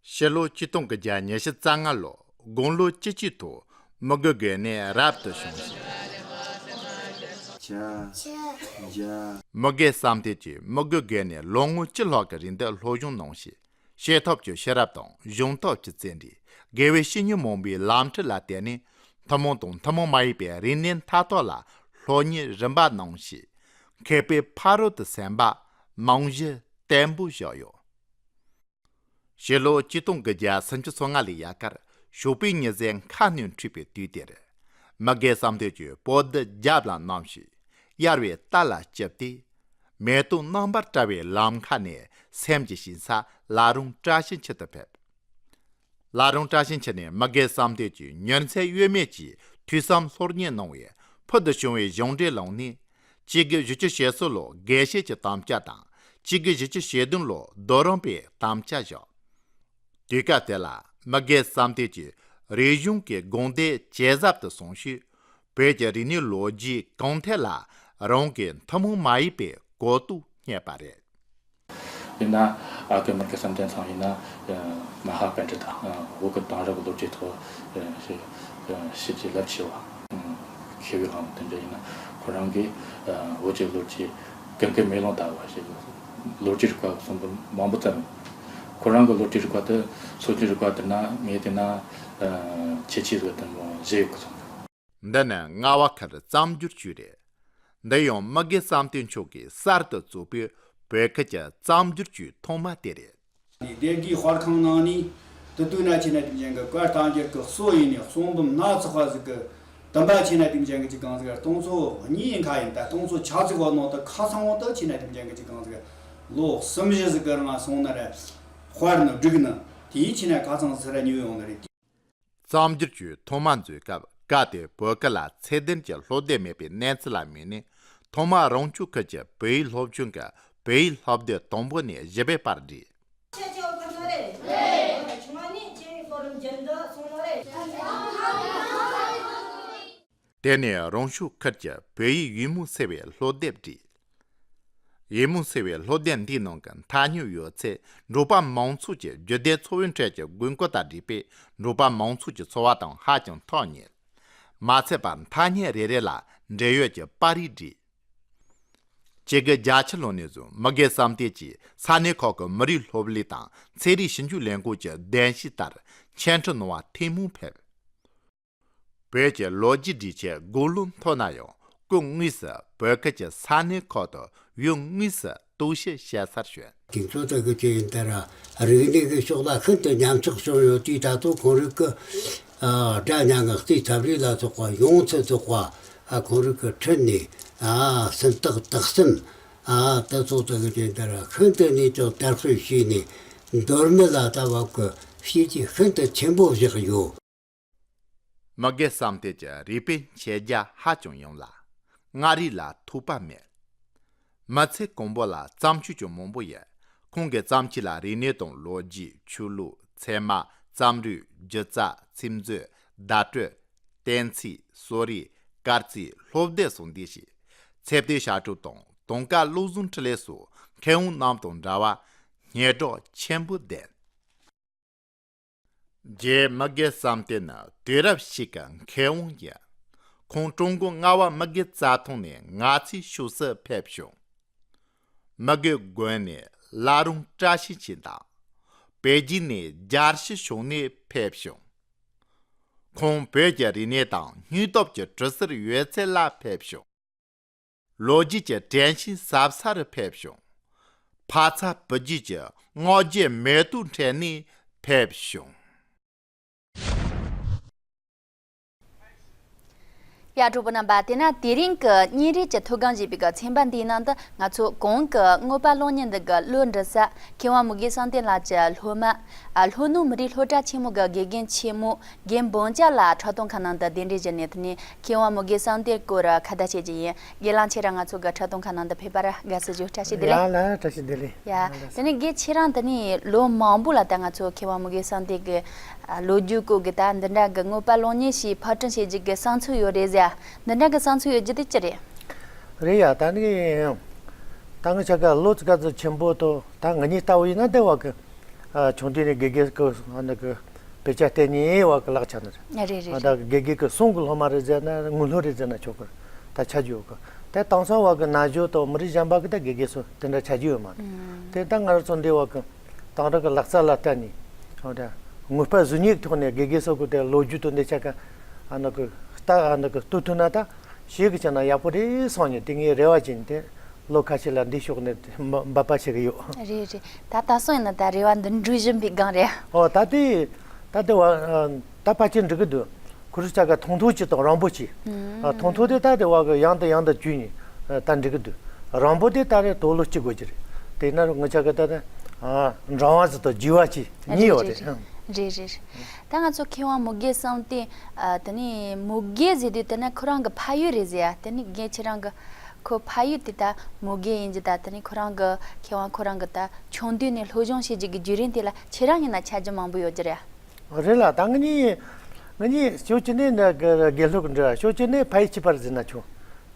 ཕྱི་ལོ་ཆིག་སྟོང་དགུ་བརྒྱ་ཉི་ཤུ་རྩ་ལྔ་ལོ་དགུང་ལོ་བཅུ་གཅིག་ཐོག་མི་དགོས་དགོན་ནས་རབ་ཏུ་བྱུང་ཞིང་། མི་དགེ་བསམ་གཏན་གྱིས་མི་དགོས་དགོན་ནས་ལོ་ངོ་བཅུ་ལྷག་གི་རིང་དུ་སློབ་སྦྱོང་གནང་ཞིང་། བྱེད་ཐབས་ཀྱི་ཤེས་རབ་དང་སྦྱོང་ཐབས་ཀྱི་བརྩོན་འགྲུས། དགེ་བའི་བཤེས་གཉེན་མང་པོའི་ལམ་ཁྲིད་ལ་བརྟེན་ནས། ཐུན་མོང་དང་ཐུན་མོང་མ་ཡིན་པའི་རིག་གནས་མཐའ་དག་ལ་སློབ་གཉེར་རིམ་པ་གནང་ཞིང་། མཁས་པའི་ཕ་རོལ་ཏུ་ཕྱིན་པ་རྨང་གཞི་བརྟན་པོ་བཞག་ཡོད། ཕྱི་ལོ་ཆིག་སྟོང་དགུ་བརྒྱ་སུམ་ཅུ་སོ་ལྔ་ལོའི་དབྱར་ཁར་ཞོགས་པའི་ཉི་ཟེར་ཁ་སྣོན་འཁྲིགས་པའི་དུས་དེར། མི་དགེ་བསམ་གཏན་གྱིས་པོ་ཏི་རྒྱབ་ལ་བསྣམས་ཤིང་། གཡར་བའི་རྟ་ལ་བཅིབས་ཏེ། མེ་ཏོག་རྣམ་པར་བཀྲ་བའི་ལམ་ཁ་ནས་སེམས་ཀྱི་ཞིང་ས་བླ་རུང་བཀྲ་ཤིས་འཁྱིལ་དུ་ཕེབས། བླ་རུང་བཀྲ་ཤིས་འཁྱིལ་ནས་མི་དགེ་བསམ་གཏན་གྱིས་མྱུར་མཚན་གཡོ་མེད་ཀྱིས་ཐོས་བསམ་སློབ་གཉེར་གནང་བས། ཕུལ་དུ་བྱུང་བའི་གཞུང་འགྲེལ་ལམ་ནས། གཅིག་དགུ་བཞི་བཅུ་ཞེ་གསུམ་ལོར་དགེ་བཤེས་ཀྱི་དམ་བཅའ་དང་། གཅིག་དགུ་བཞི་བཅུ་ཞེ་བདུན་ལོར་རྡོ་རིང་པའི་དམ་བཅའ་བཞག། དུས་སྐབས་དེ་ལ་མི་དགེ་བསམ་གཏན་གྱིས་རིག་གཞུང་གི་དགོངས་དོན་ཇེ་ཟབ་ཏུ་སོང་ཞིང་། བོད་ཀྱི་རིག་གནས་ལོ་རྒྱུས་གོང་ཐད་ལ་རང་གི་ཐུན་མོང་མ་ཡིན་པའི་གོ་རྟོགས་རྙེད་པ་རེད། ཡིན་ན། ཨ་ཁུ་མི་དགེ་བསམ་གཏན་ཚང་ཡིན་ན། ཨ། མ་ཧཱ་པཎྜི་ཏ། ཨ། བོད་ཀྱི་དེང་རབས་ཀྱི་ལོ་རྒྱུས་ཐོག་ཨ། ཞེ་ཨ། ཞེ་གི་རླབས་ཆེ་བ། ཨ། མཁས་པའི་དབང་དེ་འདྲ་ཡིན་ན། ཁོ་རང་གིས། ཨ། བོད་ཀྱི་ལོ་རྒྱུས་ཀུན་དགའ་མེ་ལོང་ལྟ་བུ་ཞིག་ལོ་རྒྱུས་རིག་པ་གསུངས་པ་མང་པོ་བརྩམས། ཁོ་རང་གི་ལོ་རྒྱུས་རིག་པ་དེ། སོ་སོའི་རིག་པ་དེ་ན་ངས་བལྟས་ན། ཨ། ཁྱད་ཆོས་ཟིག་དེ་མོ་བཞི་ཡོད་གི་སོང་། འདི་ནི་རྔ་བ་ཁུལ་རྩམ་སྒྱུར་ཅུས་རེད། འདི་ཡང་མི་དགེ་བསམ་གཏན་མཆོག་གིས་གསར་དུ་བཙུགས་པའི་བོད་ཁུལ་གྱི་རྩམ་སྒྱུར་ཅུས་ཐོག་མ་དེ་རེད། སྡེ་དགེའི་དཔར་ཁང་ནང་ནས་དེ་དུས་ན་ཆེ་ན་དེ་མཇལ་གི་བཀའ་རྟ་འགྱུར་གི་སྲོལ་ཡིན་ནས་གསུང་འབུམ་སྣ་ཚོགས་པ་ཟིག་གི་དུམ་པ་ཆེ་ན་དེ་མཇལ་གི་ཅིག་གང་ཟིག་སྟོང་ཚོ་གཉིས་ཡིན་ཁ་ཡིན། ད་སྟོང་ཚོ་ཆ་ཚིག་བ་ནང་དུ་ཁ་ཚང་བ་དུ་ཆེ་ན་དེ་མཇལ་གི་ཅིག་གང་ཟིག་ལོ་གསུམ་བཞི་ཟིག་གི་རིང་སོང་ན་ར་དཔར་ནི་སྒྲིག་ནི་དེའི་ཆེ་ན་ཁ་ཚང་ཟིག་ར་ཉོས་ཡོང་ནི་རེད། རྩམ་སྒྱུར་ཅུས་ཐོག་མ་འཛུགས་སྐབས་སྐབས་དེར་བོད་ཁུལ་ལ་ཚད་ལྡན་གྱི་སློབ་དེབ་མེད་པའི་གནས་ཚུལ་ལ་དམིགས་ནས། ཐོག་མར་རོང་ཆུ་ཁུལ་གྱི་བོད་ཡིག་སློབ་ཆུང་གི་བོད་ཡིག་སློབ་དེབ་དང་པོ་ནས་བཞི་པའི་བར་བསྒྲིགས། དེ་ནས་རོང་ཆུ་ཁུལ་གྱི་བོད་ཡིག་ཡིད་སྨོན་ཟེར་བའི་སློབ་དེབ་བསྒྲིགས། ཡིད་སྨོན་ཟེར་བའི་སློབ་དེབ་འདིའི་ནང་གི་མཐའ་སྙོམས་ཡོད་ཚད་འབྲོག་པ་མང་ཚོགས་ཀྱི་རྒྱུད་སྡེ་འཚོ་བའི་ཁྲོད་ཀྱི་དགོས་མཁོ་དང་འབྲེལ་བའི་འབྲོག་པ་མང་ཚོགས་ཀྱི་འཚོ་བ་དང་ཧ་ཅང་ཐག་ཉེ། མ་ཚད་པར་མཐའ་སྙད་རེ་རེ་ལ་འབྲེལ་ཡོད་ཀྱི་པར་རིས་བསྒྲིགས། སྤྱི་ལོ་བརྒྱད་ཅུ་གྱ་གཅིག་ལོ་ནས་བཟུང་མི་དགེ་བསམ་གཏན་གྱིས་ས་གནས་ཁག་གི་མི་རིགས་སློབ་གླིང་དང་ཚན་རིག་ཞིབ་འཇུག་ལས་ཁུངས་ཀྱི་གདན་ཞུ་ལྟར་འཆད་ཁྲིད་གནང་བར་ཐུན་མོང་ཕེབས། བོད་ཀྱི་ལོ་རྒྱུས་སྒྲིག་ཆས་དགུང་ལོ་མཐོ་ན་ཡང་སྐུ་དངོས་སུ་བོད་ཁུལ་གྱི་ས་གནས་ཁག་ཏུ་ཡུལ་དངོས་སུ་རྟོག་ཞིབ་བྱེད་སར་བྱོན། དེ་ཚོ་ད་གི་ཅི་ཡིན་ད་ར་རིག་གནས་ཀྱི་ཕྱོགས་ལ་ཤིན་ཏུ་ཉམས་ཆག་བྱུང་ཡོད་དུས། ད་དུང་ཁོང་རང་གི་ཨ་སྒྲ་སྙན་ངག་རྩིས་ཐབས་རིས་ལ་སོགས་པ་ཡོངས་སུ་རྫོགས་པ་ཨ་ཁོང་རང་གི་ཁྲིད་ནས་ཨ་སུམ་རྟགས་དག་གསུམ་ཨ་དེ་ཚོ་ད་གི་ཅི་ཡིན་ད་ར་ཤིན་ཏུ་ནས་ཀྱང་དར་སྤེལ་བྱས་ནས། མདོ་སྨད་ལ་ད་བབ་ཀྱི་བྱས་རྗེས་ཤིན་ཏུ་ཆེན་པོ་བཞག་ཡོད། མི་དགེ་བསམ་གཏན་གྱི་རིག་པའི་མཆེད་རྒྱ་ཧ་ཅང་ཡངས་ལ། མངའ་རིས་ལ་ཐོགས་པ་མེད། མི་ཚེ་གང་པོ་ལ་བརྩམས་ཆོས་ཀྱང་མང་པོ་ཡོད། ཁོང་གི་བརྩམས་ཆོས་ལ་རིག་གནས་དང་ལོ་རྒྱུས། ཆོས་ལུགས། ཚད་མ། རྩོམ་རིག། སྒྱུ་རྩལ། ཚིག་མཛོད། བརྡ་སྤྲོད། གཏན་ཚིགས། གསོ་རིག། སྐར་རྩིས། སློབ་དེབ་སོགས་འདུས་ཤིང་། ཚེ་བརྟན་ཞབས་བྲོ་དང་དུང་དཀར་བློ་བཟང་འཕྲིན་ལས་སོགས་མཁས་དབང་རྣམས་དང་འདྲ་བར་སྙན་གྲགས་ཆེན་པོ་ལྡན། རྗེ་མི་དགེ་བསམ་གཏན་ནི་དུས་རབས་ཤིག་གི་མཁས་དབང་ཡིན། ཁོང་ཀྲུང་གོ་རྔ་བ་མི་དགེ་རྩ་ཐང་ནས་ངག་ཚིག་ཤོད་སར་ཕེབས་བྱུང་། མི་དགེ་དགོན་ནས་བླ་རུང་བཀྲ་ཤིས་འཁྱིལ་དང་། པེ་ཅིན་ནས་རྒྱལ་སྤྱིའི་ཕྱོགས་ནས་ཕེབས་བྱུང་། ཁོང་བོད་ཀྱི་རིག་གནས་དང་སྙིང་སྟོབས་ཀྱི་གྲུ་ཟུར་ཡོད་ཚད་ལ་ཕེབས་བྱུང་། ལོ་རྒྱུས་ཀྱི་དྲན་ཤིང་ཟབ་ས་རུ་ཕེབས་བྱུང་། ཕ་ཚ་བུ་རྒྱུད་ཀྱི་སྔོ་རྒྱུད་མེ་ཏོག་འཕྲེད་ནས་ཕེབས་བྱུང་། ཡ། གྲོགས་པོ་རྣམ་པ། དེས་ན་དེ་རིང་གི་ཉིན་རེ་གི་ཐོ་སྒང་ཞེས་པའི་གི་ཚན་པ་འདིའི་ནང་དུ་ང་ཚོ་གོང་གི་དངོས་པོ་གློག་བརྙན་འདི་གི་བློ་འདྲི་ས་མཁས་དབང་མི་དགེ་བསམ་གཏན་ལགས་ཀྱི་སློབ་མ། ཨ། ལྷོ་ནུབ་མི་རིགས་སློབ་གྲྭ་ཆེན་མོ་གི་དགེ་རྒན་ཆེན་མོ་རྒན་འབུམ་སྐྱབས་ལགས་ཁྲ་ཐོང་ཁང་ནང་དུ་གདན་འདྲེན་ཞུས་ནས། དེ་ནས་མཁས་དབང་མི་དགེ་བསམ་གཏན་སྐོར་ཁ་བརྡ་བྱེད་ཀྱི་ཡིན། རྒན་ལགས་ཁྱེད་རང་ང་ཚོ་གི་ཁྲ་ཐོང་ཁང་ནང་དུ་ཕེབས་པར་དགའ་བསུ་ཞུ། བཀྲ་ཤིས་བདེ་ལེགས། ཡ་ལགས། བཀྲ་ཤིས་བདེ་ལེགས། ཡ། དེ་ནས་རྒན་ཁྱེད་རང་དེ་ནས་ལོ་མང་པོ་ལ་ད་ང་ཚོ་མཁས་དབང་མི་དགེ་བསམ་གཏན་གྱི་ལོ་རྒྱུས་སྐོར་གྱི་ད་འདི་འདྲ་གི་དངོས་པོ་གློག་བརྙན་ཞིག་ཕབ་སྐྲུན་བྱེད་རྒྱུ་གི་བསམ་ཚུལ་ཡོད་རེད་ཟེར། འདི་འདྲ་གི་བསམ་ཚུལ་ཡོད་རྒྱུ་དེ་ཅི་རེད། རེད་ཡ། ད་ནི་ཡང་ ད་ང་ཅག་ག་ལོ་ཙི་ག་ཙི་ཆེན་པོ་དོ་ད་ང་གཉིས་ལྟ་བུ་ཡིན་ན་དེ་བ་གི་ཆུང་དུས་ནས་དགེ་རྒན་གི་ཨ་ནི་གི་དཔེ་ཆ་བལྟས་ནས་བ་གི་ལག་ཆ་ནི་རེད། རེད་རེད། ད་དགེ་རྒན་གི་གསུང་གི་སློབ་མ་རེད་ཟེར་ན་དངུལ་སློབ་རེད་ཟེར་ན་ཆོག་གི་ད་ཆ་རྒྱུ་ཡོད་གི་དེ་དེང་སང་བ་གི་ན་གཞོན་དང་མི་རིགས་གཞན་པ་གི་ད་དགེ་རྒན་སུ་དེ་འདྲ་ཆ་རྒྱུ་ཡོད་མ་རེད། དེ་ད་ང་རང་ཚོ་འདི་བ་གི་དེང་རབས་ཀྱི་ལག་རྩལ་ལ་བརྟེན་ནས་ཨ་ད་དངོས་པ་གཟུགས་བརྙན་ཐོག་ནས་དགེ་རྒན་སོགས་ཀྱི་དེ་ལོ་རྒྱུས་དང་འདི་ཆ་ག་ཨ་ནི་གི་ལྟ་ཨ་ནི་གི་ལྟོས་ཐུབ་ན་ད་ཞིག་གི་ཆ་ན་ཡག་པོ་རེད་སོང་ནས་དེ་ངའི་རེ་བ་བྱས་ནས་དེ་ལོ་ཁ་ཤས་ལ་འདི་ཕྱོགས་ནས་འབད་པ་བྱེད་གི་ཡོད། རེད་རེད། ད་ད་སོང་ཡིན་ན་ད་རེ་བ་འདི་འགྲུབ་བཞིན་པའི་སྒང་རེད། ཨོ་ད་དེ་ད་དེ་བ་ད་ཕལ་ཆེར་འགྲིག་གི་འདུག་ཁོ་རང་ཅག་ག་ཐུང་ཐུང་ཅིག་དང་རིང་པོ་ཅིག་ཨ་ཐུང་ཐུང་དེ་ད་དེ་བ་གི་ཡང་དང་ཡང་དུ་བཅུག་ནས་ཨ་ད་འགྲིག་གི་འདུག་རིང་པོ་དེ་ད་རེ་དོ་ལོ་གཅིག་དགོས་ཀྱི་རེད། དེ་ན་ང་ཅག་གི་ད་ད་ཨ་འབྲིང་བ་ཟིག་དང་རྒྱས་པ་ཅིག་གཉིས་ཡོད་རེད། རེད་རེད། རེད་རེད། ད་ང་ཚོ་མཁས་དབང་མོ་རྒན་བསམ་གཏན་ཨ་དེ་ནས་མོ་རྒན་ཟེར་དུས་དེ་ན་ཁོ་རང་གི་ཕ་ཡུལ་རེད་ཟེར་ཡ་དེ་ནས་རྒན་ཁྱེད་རང་གི་ཁོ་ཕ་ཡུལ་དེ་ད་མོ་རྒན་ཡིན་གྱི་ད་དེ་ནས་ཁོ་རང་གི་མཁས་དབང་ཁོ་རང་གི་ད་ཆུང་དུས་ནས་སློབ་སྦྱོང་བྱེད་རྒྱུ་གི་བརྒྱུད་རིམ་དེ་ལ་ཁྱེད་རང་ཡིན་ན་ཆ་རྒྱུས་མང་པོ་ཡོད་ཀྱི་རེད། རེད་ལ་ད་ང་གཉིས་ང་གཉིས་ཕྱོགས་གཅིག་ནས་ནི་དགེ་སློབ་ཀྱི་འབྲེལ་བ་ཕྱོགས་གཅིག་ནས་ཕ་ཡུལ་གཅིག་པ་རེད་ཟེར་ན་ཆོག་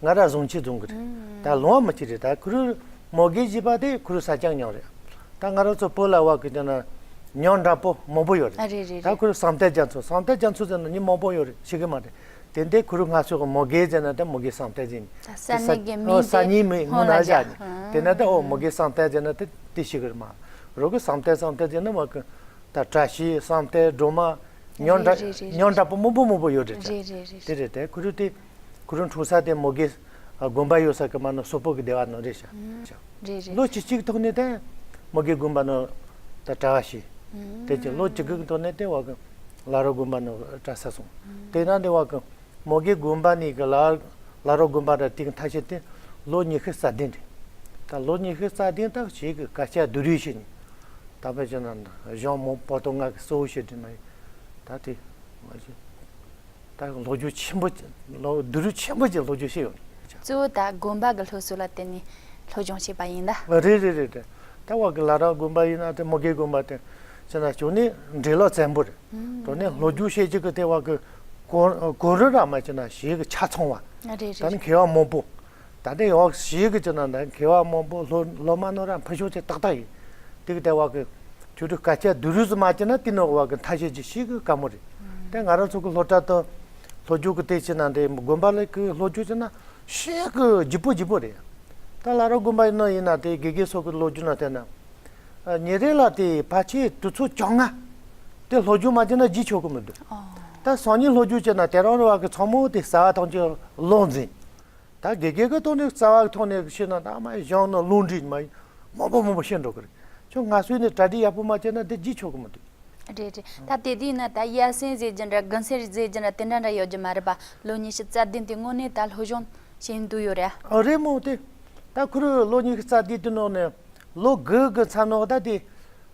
ང་ར་བཟང་ཆེ་རྫོང་གི་རེད། ད་ལོང་བ་མི་གཅིག་རེད། ད་ཁུ་རུ་མོ་རྒན་བཞི་པ་དེ་ཁུ་རུ་ས་ཀྱང་ཉང་རེད། ད་ང་རང་ཚོ་བོད་ལ་བ་གི་ཀྱང་ན་ཉང་འདྲ་པོ་མང་པོ་ཡོད་རེད། ཨ་རེད་རེད་ད་རེད། ཁུ་རུ་བསམ་གཏན་རྒྱ་མཚོ་བསམ་གཏན་རྒྱ་མཚོ་ཟེར་ན་མི་མང་པོ་ཡོད་རེད་ཤེས་གི་མ་རེད། དེ་འདྲའི་ཁུ་རུ་སྔ་ཕྱོགས་ཀྱི་མོ་རྒན་ཟེར་ན་ད་མོ་རྒན་བསམ་གཏན་ཟེར་ནས་ད་ས་གནས་ཀྱི་མིང་ས་གནས་མིང་སྔོན་ན་བཞག་ནས་དེ་ན་ད་ཨོ་མོ་རྒན་བསམ་གཏན་ཟེར་ན་ད་དེ་ཤེས་གི་རེད་མ། རོགས་ཀྱི་བསམ་གཏན་བསམ་གཏན་ཟེར་ན་མ་གི་ད་བཀྲ་ཤིས་བསམ་གཏན་སྒྲོལ་མ་ཉོན་འདྲ་རེད་རེད་རེད། ཉོན་འདྲ་པོ་མང་པོ་མང་པོ་ཡོད་རེད་ད། རེད་རེད་རེད། དེ་རེད་དེ་ཁུ་རུ་དེ་ཁུ་རུ་འཁྲུངས་ས་དེ་མོ་རྒན་དགོན་པ་ཡོད་ས་གི་མ་ནོ་སོག་པོ་གི་སྡེ་བ་ནོ་རེད་ཤག་རེད་རེད། ལོ་བཅུ་གཅིག་ཐོག་ནས་དེ་མོ་རྒན་དགོན་པ་ནོ་ད་གྲྭ་བ་ཞིག་དེ་ཅི་ལོ་བཅུ་དགུ་གི་ཐོག་ནས་དེ་བ་གི་ལ་རོ་དགོན་པ་ནོ་གྲྭ་ས་སོང་དེ་ན་དེ་བ་གི་མོ་རྒན་དགོན་པ་ནས་གི་ལ་ལ་རོ་དགོན་པ་ར་དེ་གི་མཐའ་ཤེད་དེ་ལོ་ཉི་ཤུ་རྩ་བདུན་རེད། ད་ལོ་ཉི་ཤུ་རྩ་བདུན་ད་ཞིག་གི་སྐད་ཆ་བསྡུ་རུས་བྱས་ནས་ད་ཕལ་ཆེར་ན་གཞུང་མང་པོ་ཏོ་ང་གི་གཙོ་བོ་བྱས་དེ་ན་ད་དེ་ང་ཞིག་ད་ལོ་རྒྱུས་ཆེན་པོ་ལོ་བསྡུ་རུས་ཆེན་པོ་ཅིག་ལོ་རྒྱུས་ཤེས་ཡོད། གཙོ་བོ་ད་དགོན་པ་གི་སློབ་གསོ་ལ་བརྟེན་ནས་སློབ་སྦྱོང་བྱས་པ་ཡིན་ད། རེད་རེད་རེད་རེད། ད་བ་གི་ལ་ར་དགོན་པ་ཡིན་ན་དེ་མོ་རྒན་དགོན་པ་དེ་ཅི་ན་ཅོ་ནི་འབྲེལ་ལོ་བཙན་པོ་རེད། དོ་ནི་ལོ་རྒྱུས་བཤད་རྒྱུ་གི་དེ་བ་གི་གོ་གོ་རུ་ར་མ་ཅི་ན་ཞིག་གི་ཆ་ཚང་བ། རེད་ད་ནི་རེད། མཁས་པ་མང་པོ། ད་ལྟ་ཡོག་ཞིག་གི་ཅི་ན་ད་མཁས་པ་མང་པོ་སློབ་སློབ་མ་ནོ་ར་ཕ་ཤོག་ཅིག་ཏག་ཏག་ཡིན། དེ་གི་དེ་བ་གི་ཁྱོད་ཚོ་སྐད་ཆ་བསྡུ་རུས་སུ་མ་ཅི་ན་དེ་ནོ་བ་གི་མཐའ་བཤད་ཀྱི་ཞིག་གི་དཀའ་མོ་རེད། དེ་ང་རང་ཚོ་གི་སློབ་གྲྭ་དང་སློབ་སྦྱོང་གི་དེ་ཅི་ན་དེ་དགོན་པ་ལ་གི་སློབ་སྦྱོང་ཅི་ན་ཞིག་གི་ལྗིད་པོ་ལྗིད་པོ་རེད། ད་ལ་རོ་དགོན་པ་ཡིན་ན་ཡིན་ན་དེ་དགེ་རྒན་སོགས་གི་སློབ་སྦྱོང་ན་དེ་ན། ཉིན་རེ་ལ་དེ་ཕལ་ཆེར་དུས་ཚོད་བཅོ་ལྔ། དེ་སློབ་སྦྱོང་མ་བྱས་ན་བརྗེད་ཆོག་གི་མི་འདུག་ཨོ། ད་སང་ཉིན་སློབ་སྦྱོང་བྱས་ན་དེ་རང་རེ་བ་གི་ཚང་མ་དེ་རྩ་བ་ཐམས་ཅད་ཀློག་འཛིན། ད་དགེ་རྒན་གི་ཐོག་ནས་རྩ་བ་གི་ཐོག་ནས་ཤེས་ན་ད་མ་གཞུང་ནང་ལུང་འདྲེན་མ་མང་པོ་མང་པོ་ཤེས་འགྲོ་གི་རེད། ཁྱོད་སྔ་སོས་ནས་གྲ་སྒྲིག་ཡག་པོ་མ་བྱས་ན་དེ་བརྗེད་ཆོག་གི་མི་འདུག་རེད་རེད། ད་དེ་དུས་ན་ད་ཡ་སེན་ཟེར་རྒྱུ་འདྲ་དགུན་སེར་ཟེར་རྒྱུ་འདྲ་དེ་འདྲ་འདྲ་ཡོད་རྒྱུ་མ་རེད་པ། ལོ་ཉི་ཤུ་རྩ་བདུན་དེ་དངོས་གནས་ད་སློབ་སྦྱོང་བྱེད་འདུག་ཡོད་རེད། ཨ་རེད་མོ་དེ། ད་ཁུ་རུ་ལོ་ཉི་ཤུ་རྩ་བདུན་དེ་ནང་ནས་ལོ་དགུ་གི་མཚམས་ནང་ད་དེ་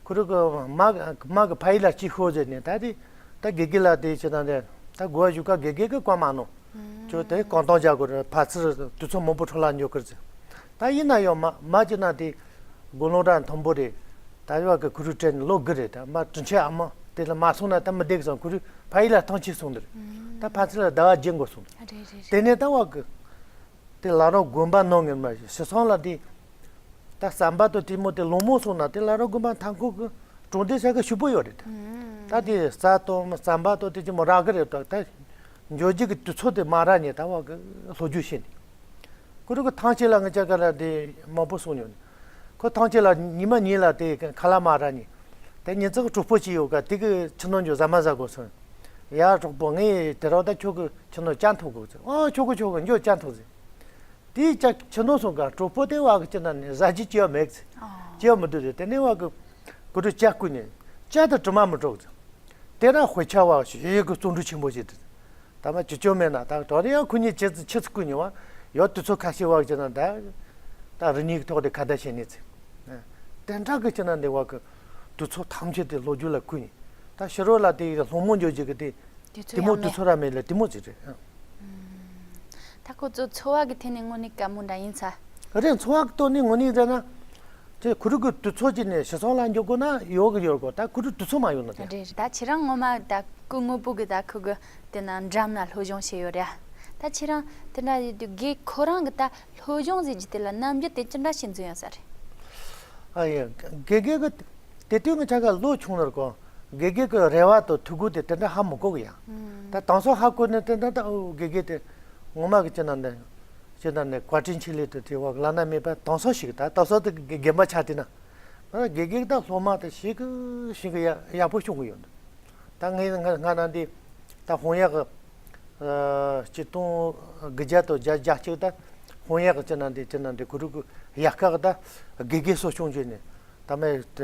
ཁུ་རུ་གི་མ་མ་གི་ཕ་ཡུལ་ལ་གཅིག་ཤོག་ཟེར་ནས་ད་དེ་ད་དགེ་རྒན་ལ་དེ་བྱེད་དང་དེ་ད་གོ་བ་ཞུ་ཀ་དགེ་རྒན་གི་བཀའ་མ་ནོ། ཁྱོད་དེ་གང་བཏང་བྱ་དགོས་རེད། ཕ་ཚུར་དུས་ཚོད་མང་པོ་འཕྲོ་བརླག་འགྱོ་ཀིར་ཟེར། ད་ཡིན་ན་ཡང་མ་མ་ཅི་ན་དེ་དགུང་ལོ་ར་མཐོན་པོ་རེད། ད་ཡོད་གི་ཁུ་རུ་དྲན་ལོ་དགུ་རེད། ད་མ་དྲིན་ཆེ་ཨ་མ་དེ་ལ་མ་སོང་ན་ད་མི་བདེ་གི་སོང་། ཁུ་རུ་ཕ་ཡུལ་ལ་ཐང་ཆད་སོང་འདིར། ད་ཕ་ཚུར་ལ་ཟླ་བ་བརྒྱད་འགོར་སོང་། རེད་རེད་རེད། དེ་ནས་ད་བ་གི་དེ་ལ་རོགས་དགོན་པ་ནང་ངེར་མ་ཞིག་ཤི་སོང་ལ་དེ་ད་ཟམ་པ་དང་དེ་མོ་དེ་ལོང་མོ་སོང་ན་དེ་ལ་རོགས་དགོན་པ་མཐའ་འཁོར་གི་གྲོང་སྡེ་ས་གི་ཕྱུག་པོ་ཡོད་རེད། ད་དེ་རྩྭ་དང་ཟམ་པ་དང་དེ་ཅི་མོ་རག་གི་རེད། ད་ད་འཇོ་རྒྱུ་གི་དུས་ཚོད་དེ་མ་རག་ཉེ་ད་བ་གི་སློབ་སྦྱོང་བྱེད་ནས། ཁོ་རང་གི་ཐང་ཆད་ལ་ང་ཅག་ག་ལ་དེ་མང་པོ་གསུངས་མྱོང་། ཁོ་ཐང་ཆད་ལ་ཉི་མ་གཉིས་ལ་དེ་ཁ་ལག་མ་རག་ནས། དེ་ཉིན་ཙག་གྲོགས་པོ་ཅིག་ཡོད་ག་དེ་གི་ཕྱི་ནང་འཇོག་ཟ་མ་ཟ་དགོས་སོང་། ཡ་གྲོགས་པོ་ངས་དེ་རང་ད་ཁྱོད་ཀྱི་ཕྱི་ནང་ཅ་འཐུང་དགོས་ཟེར། ཨོ་ཆོག་གི་ཆོག་གི་འཇོག་ཅ་འཐུང་ཟེར། དེའི་ཅ་ཕྱི་ནང་སོང་ག་གྲོགས་པོ་དེ་བ་གི་ཅི་ན་ནས་ཟ་རྒྱུ་ཅི་ཡང་མེད་ཟེར། ཅི་ཡང་མི་འདུག་ཟེར། དེ་ནས་བ་གི་གུ་རུ་ཅ་བསྐུས་ནས་ཅ་དང་དྲི་མ་མི་འགྲོ་ཟེར། དེ་ར་དཔེ་ཆ་བ་ཞིག་གི་བརྩོན་འགྲུས་ཆེན་པོ་ཞིག་འདུག་ད་མ་ཅི་ཅོ་མེད་ན་ད་དོ་རེ་ཡང་ཁོ་གཉིས་ཆེ་ཆེ་ཚུགས་ཀུན་ཉེ་བ་ཡོད་དུས་ཚོད་ཁ་ཤས་བག་ཅི་ན་ད་ད་རི་ཉིག་ཐོག་དེ་ཁ་བརྡ་བྱས་ནས་ཚེ། དེ་འདྲ་གི་ཅི་ན་འདི་བ་གི་དུས་ཚོད་ཐམས་ཅད་དེ་ལོ་རྒྱུས་ལ་ཀུན་ཉེ་ད་ཕྱི་རོལ་ལ་དེ་ལྷོ་མོ་འཇོག་རྒྱུ་གི་དེ་དུས་ཚོད་དེ་མོ་ཡང་དུས་མེད། ཚོད་ར་མེད་ལ་དེ་མོ་ཅི་རེད། ད་ཁོ་ཚོ་འཚོ་བ་གི་ཐད་ནས་དངོས་གནས་དཀའ་མོ་འདྲ་ཡིན་ས། རེད། འཚོ་བ་གི་ཐོག་ནས་དངོས་གནས་ཟེར་ན། དེ་ཁུ་རུ་གི་དུས་ཚོད་ཅིག་ནས་ཤི་སོང་ལ་འཇོག་དགོས་ན་ཡོག་གི་ཡོད་དགོས། ད་ཁུ་རུ་དུས་ཚོད་མ་ཡོང་ན་དེ། རེད་རེད། ད་ཁྱེད་རང་ངོ་མ་ད་སྐུ་དངོས་པོ་གི་ད་ཁུ་གི་དེ་ན་འགྲམ་ན་སློབ་སྦྱོང་བྱས་ཡོད་རེད། ད་ཁྱེད་རང་དེ་འདྲ་ཡོད་དུས་དགེ་ཁོ་རང་གི་ད་སློབ་སྦྱོང་ཟེར་རྒྱུ་དེ་ལ་རྣམ་འགྱུར་དེ་ཅི་འདྲ་ཞིག་འཛིན་ཡོད་ས་རེད། ཨ་ཡ། དགེ་རྒན་གི་དེ་དུས་ང་ཅག་ག་ལོ་ཆུང་ནར་གོ། དགེ་རྒན་གི་རེ་བ་དང་ཐུགས་ཁུར་དེ་དེ་འདྲ་ཧ་མི་གོ་གི་ཡ། ད་དེང་སང་ཧ་གོ་ནས་དེ་འདྲ་ད་ཨོ་དགེ་རྒན་དེ་ངོ་མ་གི་ཅི་ན་འདི་ཅི་ན་ནས་བཀའ་དྲིན་ཆེ་ལེ་དུ་དེ་བ་བླ་ན་མེད་པ་དེང་སང་ཞིག་ད་དེང་སང་དེ་དགེ་རྒན་པ་ཆགས་དེ་ན། དགེ་རྒན་ད་སློབ་མ་དེ་ཞིག་གི་ཞིག་གི་ཡ་ཡག་པོ་བྱུང་གི་ཡོད། ད་ངས་ང་ང་ན་འདི་ད་ཧོང་ཡག་གི་ཆིག་སྟོང་དགུ་བརྒྱ་དང་བརྒྱད་བརྒྱད་ཅིག་ད་ཧོང་ཡག་གི་ཅི་ན་འདི་ཅི་ན་འདི་གུ་རུ་གི་ཡག་ཁག་གི་ད་དགེ་རྒན་གསོ་སྐྱོང་བྱས་ནས་ད་མེད་དེ་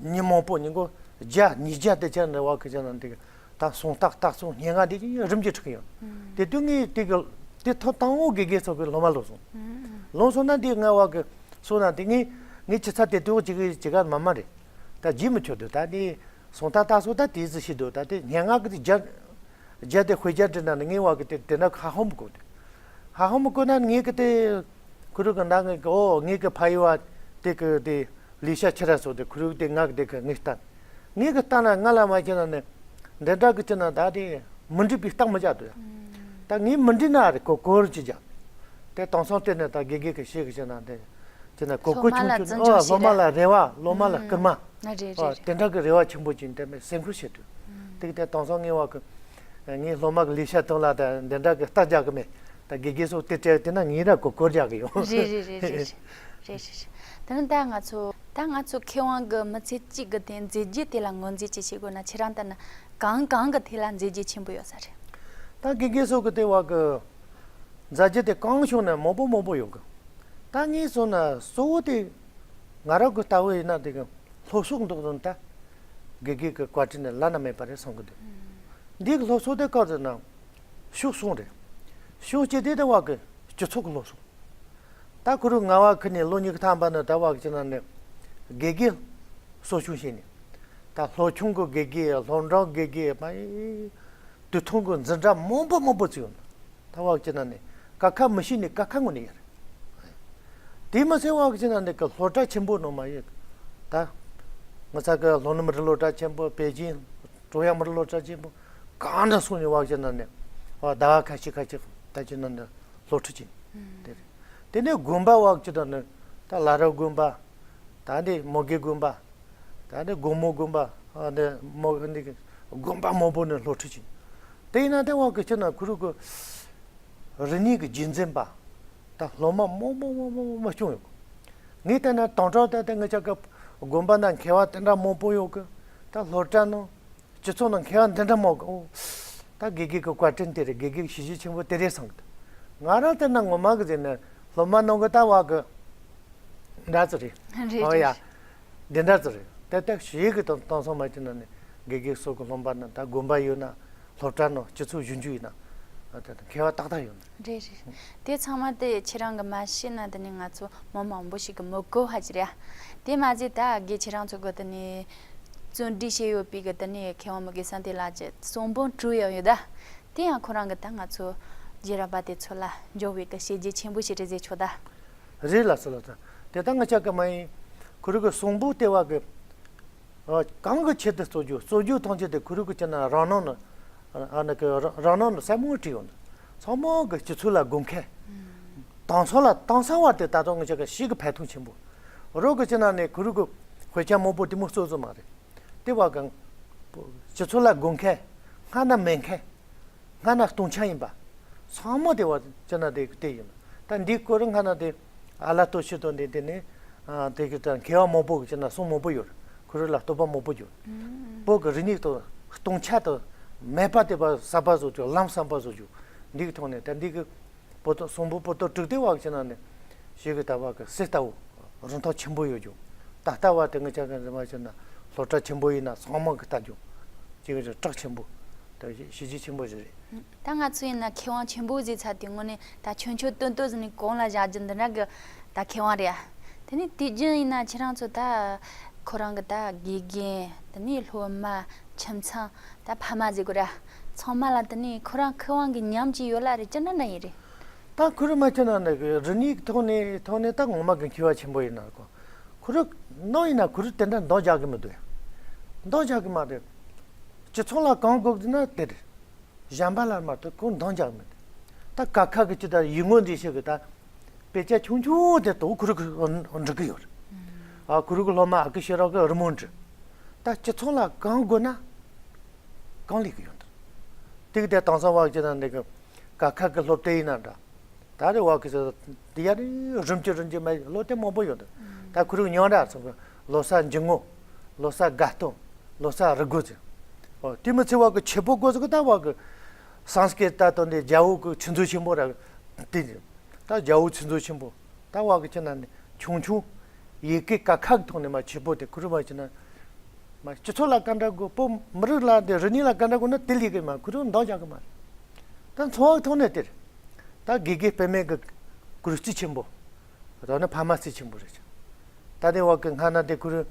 ཉིན་མང་པོ་ཉིན་གོ་བརྒྱ་ཉིས་བརྒྱ་དེ་ཅི་ན་འདི་བ་གི་ཅི་ན་འདི་ད་སོང་ཏག་ཏག་སོང་སྙན་ངག་འདི་རིམ་གྱིས་ཁྲིད་ཀྱི་ཡོད། དེ་དུས་ངས་དེ་གི་དེ་ཐོབ་དང་པོ་དགེ་རྒན་ཚོ་གི་སློབ་མ་ལོ་སོང་། ལོ་སོང་ན་འདི་ང་བ་གི་སོང་ན་འདི་ངས་ངས་ཅི་ཚ་དེ་དུས་ཅི་གི་ཅི་ག་མ་མ་རེད། ད་རྗེས་མི་ཆོད་དུ་ད་ནི་སོང་ད་ད་སོ་ད་དེ་ཟི་ཤི་དུ་ད་དེ་སྙན་ངག་གི་རྒྱ་རྒྱ་དེ་དཔེ་རྒྱ་འདྲི་ན་ནི་ངའི་བ་གི་དེ་དེ་ན་ཧ་ཧོམ་གོ་དེ་ཧ་ཧོམ་གོ་ན་ངའི་གི་དེ་ཁུ་རུ་གི་ན་ངའི་གི་ཨོ་ངའི་གི་ཕ་ཡི་བ་དེ་གི་དེ་ལི་ཤ་ཆི་ར་སོ་དེ་ཁུ་རུ་གི་དེ་ངག་དེ་གི་ངའི་ལྟ་ངའི་གི་ལྟ་ན་ང་ལ་མ་ཁྱེད་ན་ནི་འདི་འདྲ་གི་ཅི་ན་ད་དེ་མི་འགྲིག་པའི་རྟགས་མི་རྒྱག་དུ་ཡ། ད་ངས་མི་འགྲིག་ན་རེ་གོ་གོར་ཅི་རྒྱག་དེ་དེང་སང་དེ་ནི་ད་དགེ་རྒན་གི་ཤེས་གི་ཅི་ན་དེ། དེ་ན་གོ་གོ་སློབ་མ་ཆུང་ལ་ཆུང་འཛིན་ཨོ་སྐྱོང་སློབ་མ་བྱེད་ལ་རེ་བ་སློབ་མ་ལ་སྐུལ་མ། ཨ་རེད་ཨོ་རེད་དེ་རེད། འདྲ་གི་རེ་བ་ཆེན་པོ་ཅིག་དེ་མེད་སེམས་ཁུར་བྱེད་དུས། དེ་གི་དེ་དེང་སང་ངའི་བ་གི་ངའི་སློབ་མ་གི་ལས་བྱ་དང་ལ་དེ་འདི་འདྲ་གི་རྟགས་རྒྱག་གི་མེད། ད་དགེ་རྒན་སོགས་དེ་སྤྲད་དེ་ན་ངའི་ར་གོ་གོར་རྒྱག་གི་ཡོང་། རེད་རེད་རེད་རེད། རེད་རེད་རེད། དེ་ནི་ད་ང་ཚོ་ད་ང་ཚོ་མཁས་དབང་གི་མི་ཚེ་གཅིག་གི་དེ་མཛད་རྗེས་དེ་ལ་ངོས་འཛིན་ཅིག་བྱེད་དགོས་ན་ཁྱེད་རང་ལྟར་ན་གང་གང་གི་ཐད་ལ་མཛད་རྗེས་ཆེན་པོ་ཡོད་ས་རེད། ད་དགེ་རྒན་སོགས་གི་དེ་བ་གི་མཛད་རྗེས་དེ་གང་བྱུང་ན་མང་པོ་མང་པོ་ཡོད་གི། ད་ངས་སོང་ན་གཙོ་བོ་དེ་ང་རང་གི་ལྟ་བུ་ཡིན་ན་དེ་གི་སློབ་གསོ་འདོགས་དོན་ད་དགེ་རྒན་གི་བཀའ་དྲིན་ནི་བླ་ན་མེད་པ་རེད་བསམ་གི་འདུག་འདི་གི་སློབ་གསོ་དེ་བཀའ་དྲིན་ན་ཕྱོགས་གསུམ་རེད། ཕྱོགས་གཅིག་དེ་དེ་བ་གི་སྤྱི་ཚོགས་གི་སློབ་གསོ། ད་ཁོ་རང་ང་བ་ཁུ་ནས་ལོ་ཉི་ཤུ་ཐམ་པ་ནི་ད་བ་གི་ཅི་ན་ནི་དགེ་རྒན་གསོ་སྐྱོང་བྱས་ནས་ད་སློབ་ཆུང་གི་དགེ་རྒན་སློབ་འབྲིང་དགེ་རྒན་མ་ཡིན་དུས་ཐུང་གི་འཛིན་གྲྭ་མང་པོ་མང་པོ་བཙུགས་ཡོང་། ད་བ་གི་ཅི་ན་ནི་ཀ་ཁ་མི་ཤེས་ནས་ཀ་ཁ་ངོ་ནས་ཡར། དེ་མ་ཟད་བ་གི་ཅི་ན་ནི་གི་སློབ་གྲྭ་ཆེན་པོ་ནང་མ་ཡོད། ད་ང་ཚ་གི་ལྷོ་ནུབ་མི་རིགས་སློབ་གྲྭ་ཆེན་པོ་པེ་ཅིང་ཀྲུང་དབྱང་མི་རིགས་སློབ་གྲྭ་ཆེན་པོ་གང་འདྲ་སོང་ནས་བ་གི་ཅི་ན་ནི་ཨ་ཟླ་བ་ཁ་ཤས་ཁ་ཤས་ད་ཅི་ན་ནི་སློབ་ཁྲིད་ཅིང་དེ་རེད། དེ་ནས་དགོན་པ་བ་གི་ཅི་ན་ནི་ད་ལ་རབས་དགོན་པ། ད་འདི་མོ་གེ་དགོན་པ། ད་འདི་དགོང་མོ་དགོན་པ། ཨ་འདི་མོ་འདི་གི་དགོན་པ་མང་པོ་ནས་སློབ་ཁྲིད་བྱས། དེ་ཡིན་ན་དེ་བ་གི་ཕྱིར་ན་ཁུ་རུ་གི་རིག་གནས་ཀྱི་རྒྱུན་འཛིན་པ། ད་སློབ་མ་མང་མང་མང་མང་མང་སྐྱོང་ཡོད། ངས་བལྟས་ན་དང་ཀྲོ་ད་ལྟ་ངི་ཅག་གི་དགོན་པ་ན་མཁས་པ་དེ་འདྲ་མང་པོ་ཡོད་གི། ད་སློབ་གྲྭ་ནང་སྤྱི་ཚོགས་ནང་མཁས་པ་འདི་འདྲ་མང་གི། ཨོ། ད་དགེ་རྒན་གི་བཀའ་དྲིན་དེ་རེད། དགེ་རྒན་གི་བྱས་རྗེས་ཆེན་པོ་དེ་རེད་བསམ་གི། ང་རང་ལྟར་ན་ངོ་མ་གི་ཟེར་ན་སློབ་མ་ནང་གི་ལྟ་བ་གི་འདྲ་ཙི་རེད། རེད་ཨོ་ཡ། རེད། འདི་འདྲ་ཙི་རེད། ཏག་ཏག་ཞིག་གི་དང་དེང་སང་མ་བྱས་ན་ནི་དགེ་རྒན་སོགས་ཀྱི་སློབ་མ་ན་ད་དགོན་པ་ཡོད་ན་སློབ་གྲྭ་ནང་སྤྱི་ཚོགས་གཞོན་སྐྱེས་ཡིན་ན་ཨ་ད་ད་མཁས་པ་ཏག་ཏག་ཡོད་ན། རེད་རེད། དེ་ཚང་མ་དེ་ཁྱེད་རང་གི་མ་ཤེས་ན་དེ་ནི་ང་ཚོ་མི་མང་པོ་ཞིག་གི་མི་གོ་ཧ་ཅི་རེད། དེ་མ་ཟད་ད་དགེ་ཁྱེད་རང་ཚོ་གི་དེ་ནི་བརྩོན་འགྲུས་བྱས་ཡོད་པའི་གི་དེ་ནི་མཁས་དབང་མི་དགེ་སངས་དེ་ལགས་ཀྱི་གསུང་འབུམ་དྲུག་ཡང་ཡོད་ད། དེ་ཡང་ཁོ་རང་གི་ད་ང་ཚོ་རྗེས་རབས་པ་དེ་ཚོ་ལ་འབྱོར་བའི་གི་བྱས་རྗེས་ཆེན་པོ་ཞིག་རེད་ཟེར་ཆོག་ད། རེད་ལགས་སོ་ལགས་སོ། དེ་ད་ང་ཅག་གི་མ་ཡིན། ཁོ་རང་གི་གསུང་འབུམ་ལྟེ་བ་གི་ཨ་གང་གི་ཆེད་དུ་རྩོམ་རྒྱུ་རྩོམ་རྒྱུ་ཐམས་ཅད་དེ་ཁོ་རང་གི་ཅི་ན་རང་སྣང་ནི་ཨ་ནི་གི་རང་རང་སྣང་ནི་སེམས་ངོ་བྲིས་ཡོང་ནི་ཚང་མ་གི་སྤྱི་ཚོགས་ལ་དགོས་མཁན་དེང་སང་ལ་དེང་སང་བར་དུ་ད་དུང་ང་ཅག་གི་ཞིག་གི་ཕན་ཐོགས་ཆེན་པོ་རོགས་གི་ཅི་ན་ནི་ཁོ་རང་གི་དཔེ་ཆ་མང་པོ་དེ་མོ་རྩོམ་རྩོམ་མ་རེད། དེ་བ་གང་སྤྱི་ཚོགས་ལ་དགོས་མཁན་སྔ་ན་མེད་མཁན། སྔ་ན་སྟོང་ཆ་ཡིན་པ། ཚང་མ་དེ་བ་ཅི་ན་དེ་དེ་ཡིན། ད་འདི་སྐོར་སྔ་ན་དེ་ཨ་ལ་ལྟོ་ཤི་དོན་དེ་དེ་ནི་ཨ་དེ་གི་ད་མཁས་པ་མང་པོ་གི་ཅི་ན་གསུང་མང་པོ་ཡོད། ཁོ་རང་ལ་བསྟོད་པ་མང་པོ་ཡོད། བོད་གི་རིག་གནས་དང་སྟོང་ཆ་དང་མེད་པ་དེ་བ་གསར་པ་བཟོ་རྒྱུ་ལམ་གསར་པ་བཟོ་རྒྱུ་འདི་གི་ཐོག་ནས་ད་འདི་གི་པོ་ཏོ་གསུང་འབུམ་པོ་ཏོ་དྲུག་དེ་བ་གི་ཅི་ན་ནི་ཞིག་གི་ད་བ་གི་གསེར་ལྟ་བུ་རིན་ཐང་ཆེན་པོ་ཡོད་རྒྱུ། ད་ལྟ་བ་དེ་ང་ཅག་གི་རིན་པ་ཅི་ན་སློབ་གྲྭ་ཆེན་པོ་ཡིན་ན་ཚང་མ་གི་ལྟ་རྒྱུ་ཅིག་གི་གྲགས་ཆེན་པོ་དེ་བྱས་རྗེས་ཆེན་པོ་ཞིག་རེད། ད་ང་ཚོ་ཡིན་ན་མཁས་དབང་ཆེན་པོ་ཟེར་ཚར་དུས་དངོས་གནས་ད་ཆོན་ཆོན་ཏོན་ཏོན་ཟེར་ནས་གོང་ལ་བཞག་རྒྱུ་འདི་འདྲ་གི་ད་མཁས་དབང་རེད་ཨ། དེ་ནས་དུས་རྒྱུན་ཡིན་ན་ཁྱེད་རང་ཚོ་ད་ཁོ་རང་གི་ད་དགེ་རྒན་དེ་ནས་སློབ་མ་ཁྱིམ་ཚང་ད་ཕ་མ་ཟེར་དགོས་རེད་ཨ། ཚང་མ་ལ་དེ་ནས་ཁོ་རང་མཁས་དབང་གི་ཉམས་ཅིག་ཡོད་ལ་རེད་ཅི་འདྲ་འདྲ་ཡིན་རེད། ད་ཁོ་རང་མ་ཁྱེད་ན་ནི་གི་རིག་གནས་ཐོག་ནས་ཐོག་ནས་ད་ངོ་མ་གི་མཁས་པ་ཆེན་པོ་ཡིན་ན་གོ། ཁོ་རང་ནང་ཡིན་ན་ཁོ་རང་དེ་འདྲ་འདང་རྒྱག་གི་མི་འདུག་ཡ། འདང་རྒྱག་གི་མ་རེད། སྤྱི་ཚོགས་ལ་གང་དགོས་ཀྱི་ན་དེ་རེད། གཞན་པ་ལ་མ་གཏོགས་ཁོ་འདང་རྒྱག་མི་འདུག་ད་ཀ་ཁ་གི་ཅི་ད་ཡིག་ངོ་འདི་ཞིག་གི་ད་དཔེ་ཆ་ཆུང་ཆུང་དེ་ཏོ་ཁུ་རུ་གི་འབྲི་གི་ཡོད་རེད། ཨ་ཁུ་རུ་གི་སློབ་མ་ཨ་ཁུ་ཤེས་རབ་གི་རི་མོ་འབྲི། ད་སྤྱི་ཚོགས་ལ་གང་དགོས་ན་གང་ལས་གི་ཡོད་འདུག་དེ་གི་དེ་དེང་སང་བ་ཅི་ད་འདི་གི་ཀ་ཁ་གི་སློབ་དེབ་ཡིན་ན་འདྲ། ད་རེ་བ་གི་ཚོ་དེ་ཡ་རེ་རིམ་གྱིས་རིམ་གྱིས་མ་ལོ་དེ་མང་པོ་ཡོད་འདུག་ད་ཁུ་རུ་ཉང་ར་ཚོ་གི་ལོ་གསར་འཇུག་ངོ་། ལོ་གསར་དགའ་སྟོན། ལོ་གསར་རུ་དགོས་ཚེ། ཨོ་དེ་མི་ཚེ་བ་གི་ཆེ་པོ་དགོས་ཚེ་གི་ད་བ་གི་སངས་ཀེ་ད་དོན་དེ་རྒྱ་བོ་གི་ཚིག་མཛོད་ཆེན་པོ་ར་དེ་ད་རྒྱ་བོ་ཚིག་མཛོད་ཆེན་པོ་ད་བ་གི་ཅི་ན་ནི་ཆུང་ཆུང་ཡི་གེ་ཀ་ཁ་གི་ཐོག་ནས་མ་ཆེ་པོ་དེ་ཁུ་རུ་མ་ཅི་ན། མ་སྤྱི་ཚོགས་ལ་ག་འདྲ་དགོས། བོད་མི་རིགས་ལ་དེ་རིག་གནས་ལ་ག་འདྲ་དགོས་ན་དེ་ལས་གི་མ་ཁུ་རུ་འདང་རྒྱག་གི་མ་རེད། ད་འཚོ་བ་ཐོག་ནས་དེ་རེད། ད་དགེ་རྒན་དཔེ་མེད་གི་གུ་རུ་རྩིས་ཆེན་པོ། ད་ནི་ཕ་མ་རྩིས་ཆེན་པོ་རེད། ད་དེ་བ་གི་སྔ་ན་དེ་ཁུ་རུ་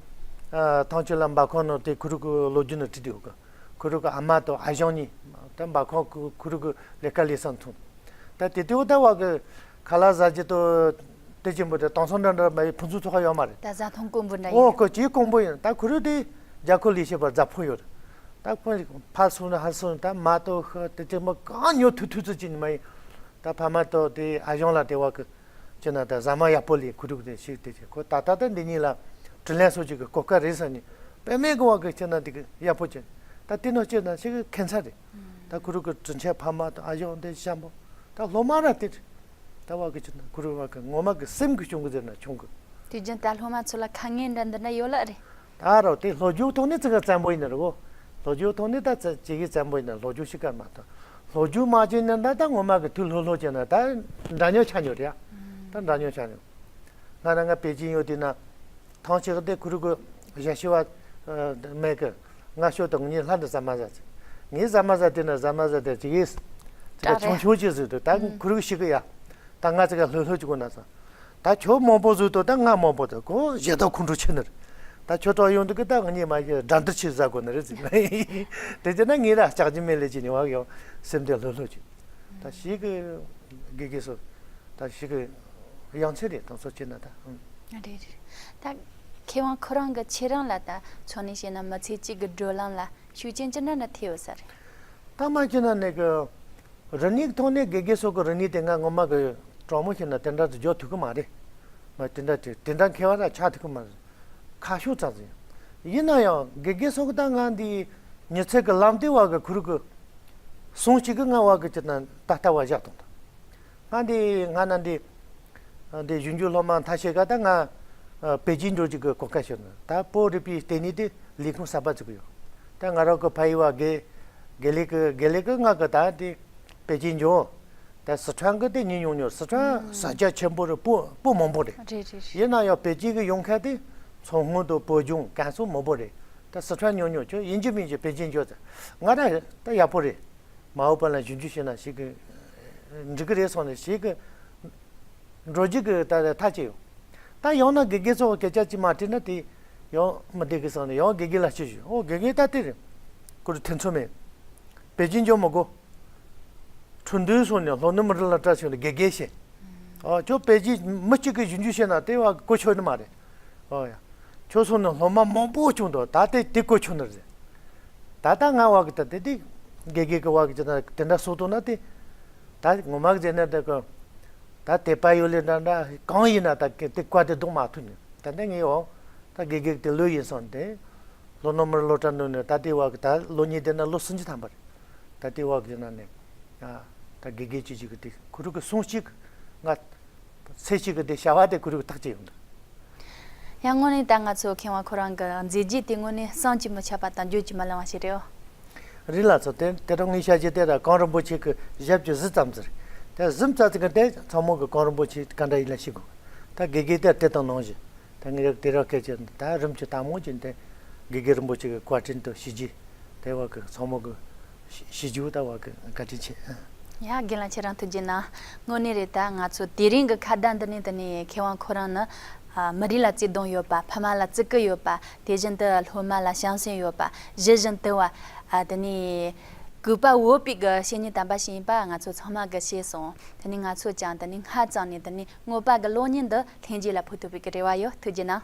ཐང་ཆེན་ལ་འབའ་ཁོང་ནང་དེ་ཁུ་རུ་གི་ལོ་རྒྱུས་ནང་བྲིས་དེ་ཡོད་གི། ཁུ་རུ་གི་ཨ་མ་དང་ཨ་ཞང་གཉིས་ད་འབའ་ཁོང་ཁུ་ཁུ་རུ་གི་ལས་ཀ་ལས་སང་མཐོང་། ད་དེ་དེའུ་ད་བ་གི་ཁ་ལག་ཟ་རྒྱུ་དང་དེ་ཆེན་པོ་དེ་དེང་སང་འདྲ་འདྲ་མ་ཡི་ཕུན་སུམ་ཚོགས་ཁ་ཡོད་མ་རེད། ད་ཟ་འཐུང་དཀོན་པོ་འདྲ་ཨོ་ཡོད། ཁོ་ཅིའི་དཀོན་པོ་ཡིན། ད་ཁུ་རུ་དེ་རྒྱ་ཁོ་ལས་བྱེད་པ་རྫ་ཕུག་ཡོད་རེད། ད་ཁོ་ཕར་སོང་ན་ཧར་སོང་ད་མ་གཏོགས་ཤི་དེ་ཆེན་པོ་གང་ཉོ་ཐུ་ཐུ་ཚོ་ཅི་ནི་མ་ཡིན། ད་ཕ་མ་དང་དེ་ཨ་ཞང་ལ་དེ་བ་གི་ཅི་ན་ད་ཟ་མ་ཡག་པོ་ལས་ཁུ་རུ་གི་དེ་ཞིག་དེ་ཆེ་ཁོ་ད་ད་ད་འདི་གཉིས་ལ་དྲིན་ལན་སོགས་ཅིག་གི་གོ་སྐབས་རེད་ཟེར་ནི་དཔེ་མེད་གི་བ་གི་ཅི་ན་དེ་གི་ཡག་པོ་ཅི་ད་དེ་ནང་ཅི་ན་ཞིག་གི་ཁེ་མཚར་རེད། ད་ཁུ་རུ་གི་དྲིན་ཆེན་ཕ་མ་དང་ཨ་ཞང་དེ་ཤམ་པོ་ད་སློབ་མ་ར་དེ་ད་བ་གི་ཅི་ན་ཁུ་རུ་བ་གི་ངོ་མ་གི་སེམས་གི་བྱུང་གི་ཟེར་ན་བྱུང་གི། དུས་རྒྱུན་ད་སློབ་མ་ཚོ་ལ་ཁ་ངན་འདྲ་འདི་འདྲ་ཡོད་ལ་རེད། ད་རོ་དེ་སློབ་སྦྱོང་ཐོག་ནས་ཙི་ག་བཙན་པོ་ཡིན་ནི་རེད་བོ། སློབ་སྦྱོང་ཐོག་ནས་ད་ཙི་ཅི་གི་བཙན་པོ་ཡིན་ན་སློབ་སྦྱོང་ཤི་ཀ་མ་ཐོན། སློབ་སྦྱོང་མ་བྱས་ན་ད་ད་ངོ་མ་གི་དུས་ལྷོད་ལྷོད་བྱས་ན་ད་འདྲ་མཉམ་ཆགས་ཉོ་རེད་ཡ། ད་འདྲ་མཉམ་ཆགས་ཉོ། ང་ན་ང་པེ་ཅིན་ཡོད་དུས་ན། ཐང་ཆེ་གི་དེ་ཁུ་རུ་གི་ཞ་ཤི་བ་མེད་གི། ང་ཤོད་དང་ངའི་ལྷ་འདི་ཟ་མ་ཟ་ཚེ། ངའི་ཟ་མ་ཟ་དེ་ན་ཟ་མ་ཟ་དེ་ཅི་གི། ཅི་ག་ཆུང་ཆུང་ཅི་ཟིག་དུ་ད་ཁུ་རུ་གི་ཤི་གི་ཡ། ད་ང་ཙི་ག་ལྷོད་ལྷོད་ཅིག་གོ་ན་ས། ད་ཁྱོད་མང་པོ་བཟོས་དོ་ད་ང་མང་པོ་དོ་ཁོ་ཞེ་ད་ཁོང་ཁྲོ་ཆེ་ནི་རེད། ད་ཁྱོད་ཏོག་ཡོང་དུས་ཀི་ད་ང་གཉིས་མ་ཞེ་དགྲ་འདུལ་ཆེ་ཟ་དགོས་ནི་རེད་ཟེར་ན། དེ་ཅི་ན་ངས་ར་ལྕགས་ཀྱི་མེ་ལས་ཀྱི་ནི་བ་ཡོང་སེམས་དེ་ལྷོད་ལྷོད་ཀྱི། ད་ཞིག་གི་དགེ་རྒན་སོ། ད་ཞིག་གི་ཡང་ཚེ་རེད་དང་སོ་ཅི་ན་ད། རེད་རེད། ད་མཁས་དབང་ཁོ་རང་གི་ཁྱེད་རང་ལ་ད་ཚོ་ནས་བཤད་ན་མི་ཚེ་གཅིག་གི་བགྲོད་ལམ་ལ་ཤུགས་རྐྱེན་ཅི་འདྲ་འདྲ་ཐེབས་ཡོད་ས་རེད། ད་མ་ཅི་ན་ནི་གི། རིག་གནས་ཐོག་ནས་དགེ་རྒན་སོགས་ཀྱི་རིག་གནས་དེ་ང་ངོ་མ་གི་དྲང་མོ་བཤད་ན་དེ་འདྲ་དུ་འཇོག་ཐུབ་ཀྱི་མ་རེད། མ་དེ་འདྲ་དེ་དེ་འདྲ་མཁས་པ་ར་ཆགས་ཐུབ་ཀྱི་མ་རེད། ཁ་ཤུགས་ཙམ་ཟིན། ཡིན་ན་ཡང་དགེ་རྒན་སོགས་ཀྱི་ད་ང་འདི་མྱི་ཚེ་གི་ལམ་དེ་བ་གི་ཁུ་རུ་གི་གསུང་གཅིག་གི་ང་བ་གི་ཅི་ན་ད་ལྟ་བ་བཞག་དང་ད། ང་འདི་ང་ན་འདི་འདི་གཞོན་སྐྱེས་སློབ་མ་མཐའ་ཤེས་ག་ད་ང་པེ་ཅིན་འགྲོ་གཅིག་གི་གོ་སྐབས་ཤོར་ན་ད་བོད་རིག་པའི་ལྟེ་གནས་དེ་ལས་ཁུངས་གསར་པ་བཙུགས་ཡོད། ད་ང་རང་གི་ཕ་ཡུལ་བ་དགེ་དགེ་ལས་ཀྱི་དགེ་ལས་ཀྱི་ང་གི་ད་དེ་པེ་ཅིན་འགྱོ། ད་སི་ཁྲོན་གི་དེ་ཉིན་ཡོང་ཉོ་སི་ཁྲོན་ས་ཆ་ཆེན་པོ་རེད། སྤོ་སྤོ་མང་པོ་རེད། རེད་རེད་རེད། ཡིན་ན་ཡང་པེ་ཅིན་གི་ཡོང་མཁན་དེ་མཚོ་སྔོན་དུ་བོད་ལྗོངས་གན་སོ་མང་པོ་རེད། ད་སི་ཁྲོན་ཉོ་ཉོ་ཁྱོད་ཡིན་གཅིག་མིན་གཅིག་པེ་ཅིན་འགྱོ་ཟེར། ང་ད་ད་ཡག་པོ་རེད། མ་འོངས་པ་ལ་ཞིབ་འཇུག་བྱས་ན་ཞིག་གི་འགྲིག་གི་རེད་སོང་ནས་ཞིག་གི་འགྲོ་རྒྱུ་གི་ད་ཐག་བཅད་ཡོད། ད་ཡང་ན་དགེ་རྒན་ཚོ་སྐད་ཆ་ཅིག་མ་དྲིས་ན་དེ་ཡང་མི་བདེ་གི་བསམ་ནས་ཡང་དགེ་རྒན་ལ་ཅིག་ཞུས། ཨོ་དགེ་རྒན་ད་དེ་རེད། ཁོ་རུ་ཐེ་ཚོམ་མེད། པེ་ཅིན་འགྱོ་མི་དགོ། ཁྲུན་ཏུའུ་སོང་ནས་ལྷོ་ནུབ་མི་རིགས་ལ་བཀྲ་ཤིས་ནས་དགེ་རྒན་བྱས། ཨོ་ཁྱོད་པེ་ཅིན་མི་གཅིག་གིས་ཞིབ་འཇུག་བྱས་ན་དེ་བ་གོ་ཆོད་ནི་མ་རེད། ཨོ་ཡ། ཁྱོད་སོང་ནས་སློབ་མ་མང་པོ་བྱུང་འདུག་ད་དེ་དེ་གོ་ཆོད་ནི་རེད། ད་ལྟ་ང་བ་གི་ད་དེ་དེ་དགེ་རྒན་གི་བ་གི་ཅི་ན་དེ་འདྲ་སོ་ཏོ་ན་དེ། ད་ངོ་མ་གི་ཟེར་ན་དེ་གི་ད་དེ་པ་ཡོད་ལེ་འདྲ་འདྲ་གང་ཡིན་ན་ད་གི་དེ་བཀའ་དེ་ལྡོག་མ་ཐུབ་ནི་ད་ལྟ་ངའི་འོ། ད་དགེ་རྒན་གི་དེ་ལོས་ཡིན་སོང་དེ། ལྷོ་ནུབ་མི་རིགས་སློབ་གྲྭ་ནང་ནས་ད་དེ་བ་གི་ད་ལོ་གཉིས་དེ་ན་ལོ་སུམ་ཅུ་ཐམ་པ་རེད། ད་དེ་བ་གི་ན་ནས། ད་དགེ་རྒན་གཅིག་གཅིག་གི་དེ་ཁུ་རུ་གི་གསུང་གཅིག་ང་། ཚེ་གཅིག་གི་དེ་བྱ་བ་དེ་ཁུ་རུ་གི་ཐག་བཅད་ཡོང་འདུག་ཡང་དངོས་གནས་ད་ང་ཚོ་མཁས་དབང་ཁོ་རང་གི་མཛད་རྗེས་དེ་དངོས་གནས་བསམ་གྱིས་མི་ཁྱབ་པ་དང་བརྗོད་ཀྱིས་མི་ལང་བ་ཞིག་རེད། རེད་ལ་ཚོ་དེ་དེ་རིང་ངའི་ཞལ་གྱིས་དེ་ར་གངས་རིན་པོ་ཆེ་གི་ཞབས་ཀྱི་གཟི་ཙམ་ཟེར། དེ་གཟིམ་ཙམ་ཟེར་གི་དེ་ཚང་མ་གི་གངས་རིན་པོ་ཆེ་ག་འདྲ་ཡིན་ལ་ཤེས་དགོས། ད་དགེ་རྒན་དེ་དེ་དང་ནང་བཞིན། ད་ངས་དེ་ར་སྐད་ཆ་ད་རིམ་གྱིས་ད་མོ་གྱིན་དེ་དགེ་རྒན་རིན་པོ་ཆེ་གི་བཀའ་དྲིན་དུ་ཞི་རྒྱས། དེ་བ་གི་ཚང་མ་གི་ཞི་རྒྱས་ད་བ་གི་བཀའ་དྲིན་ཆེ། ཡ་རྒན་ལགས་ཁྱེད་རང་ཐུགས་རྗེ་གནང་། དངོས་གནས་རེད། ད་ང་ཚོ་དེ་རིང་གི་ཁ་བརྡ་འདི་ནས་དེ་ནས་མཁས་དབང་ཁོ་རང་ནི་ཨ་མི་རིགས་ལ་བརྩེ་དུང་ཡོད་པ། ཕ་མ་ལ་བརྩི་བཀུར་ཡོད་པ། དེ་བཞིན་དུ་སློབ་མ་ལ་བྱམས་སེམས་ཡོད་པ། གཞི་བཞིན་དུ་བ་ཨ་དེ་ནས་གུས་པ་འོས་པའི་གི་བཤེས་གཉེན་དམ་པ་ཞིག་ཡིན་པ་ང་ཚོ་ཚང་མ་གི་ཤེས་སོང་། དེ་ནས་ང་ཚོ་ཀྱང་དེ་ནས་སྔ་ཙམ་ནས་དེ་ནས་མངོན་པ་གི་གློག་བརྙན་འདི་ལྷན་རྒྱས་ལ་ཕུལ་ཐུབ་པའི་གི་རེ་བ་ཡོད། ཐུགས་རྗེ་གནང་།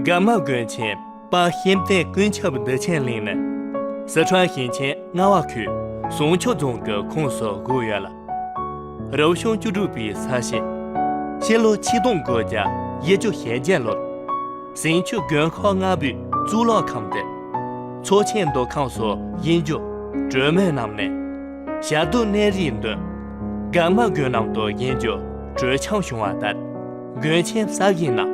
དགའ་མ་དགོན་ཆེན་དཔལ་ཤེམ་ཏན་ཀུན་ཁྱབ་བདེ་ཆེན་གླིང་ནི། སི་ཁྲོན་ཞིང་ཆེན་རྔ་བ་ཁུལ་ཟུང་ཆུ་རྫོང་གི་ཁོངས་སུ་བགོས་ཡོད་ལ། རབ་བྱུང་བཅུ་དྲུག་པའི་ས་གཞི། ཕྱི་ལོ་ཆིག་སྟོང་དགུ་བརྒྱ་བཞི་བཅུ་ཞེ་བརྒྱད་ལོར། ཟིང་ཆུ་དགོན་ཁག་ལྔ་པོའི་གཙུག་ལག་ཁང་དེ། ཚོ་ཆེན་མདོ་ཁམས་སུ་དབྱིན་ཇི་གྲོས་མོལ་གནང་ནས། ཞྭ་དུ་གནས་རིའི་མདུན། དགའ་མ་དགོན་ནང་དུ་དབྱིན་ཇི་གྲོས་འཆམ་བྱུང་བ་ལྟར། དགོན་ཆེན་གསར་བཞེངས་གནང་།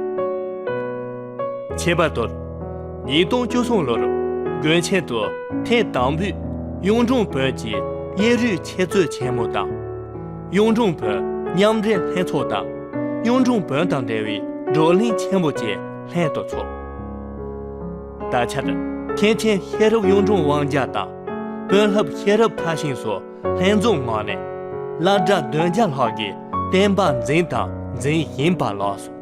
ཁྱད་པར་དུ། ཉིས་སྟོང་བཅུ་གསུམ་ལོར་དགོན་ཆེན་དུ་ཐེངས་དང་པོའི་གཡུང་དྲུང་བོན་གྱི་དབྱིན་རུའི་འཆད་རྩོད་ཆེན་མོ་དང་། གཡུང་དྲུང་བོན་མཉམ་འབྲེལ་ལྷན་ཚོགས་དང་། གཡུང་དྲུང་བོན་དང་འབྲེལ་བའི་བགྲོ་གླེང་ཆེན་པོ་བཅས་ལྷན་དུ་ཚོགས། ད་ཆར་མཁན་ཆེན་ཤེས་རབ་གཡུང་དྲུང་དབང་རྒྱལ་དང་། དཔོན་སློབ་ཤེས་རབ་ཕར་ཕྱིན་སོགས་ལྷན་འཛོམས་ངང་ནས་བླ་གྲྭ་བདུན་བརྒྱ་ལྷག་གིས་བསྟན་པ་འཛིན་དང་འཛིན་བཞིན་པ་ལགས་སོ།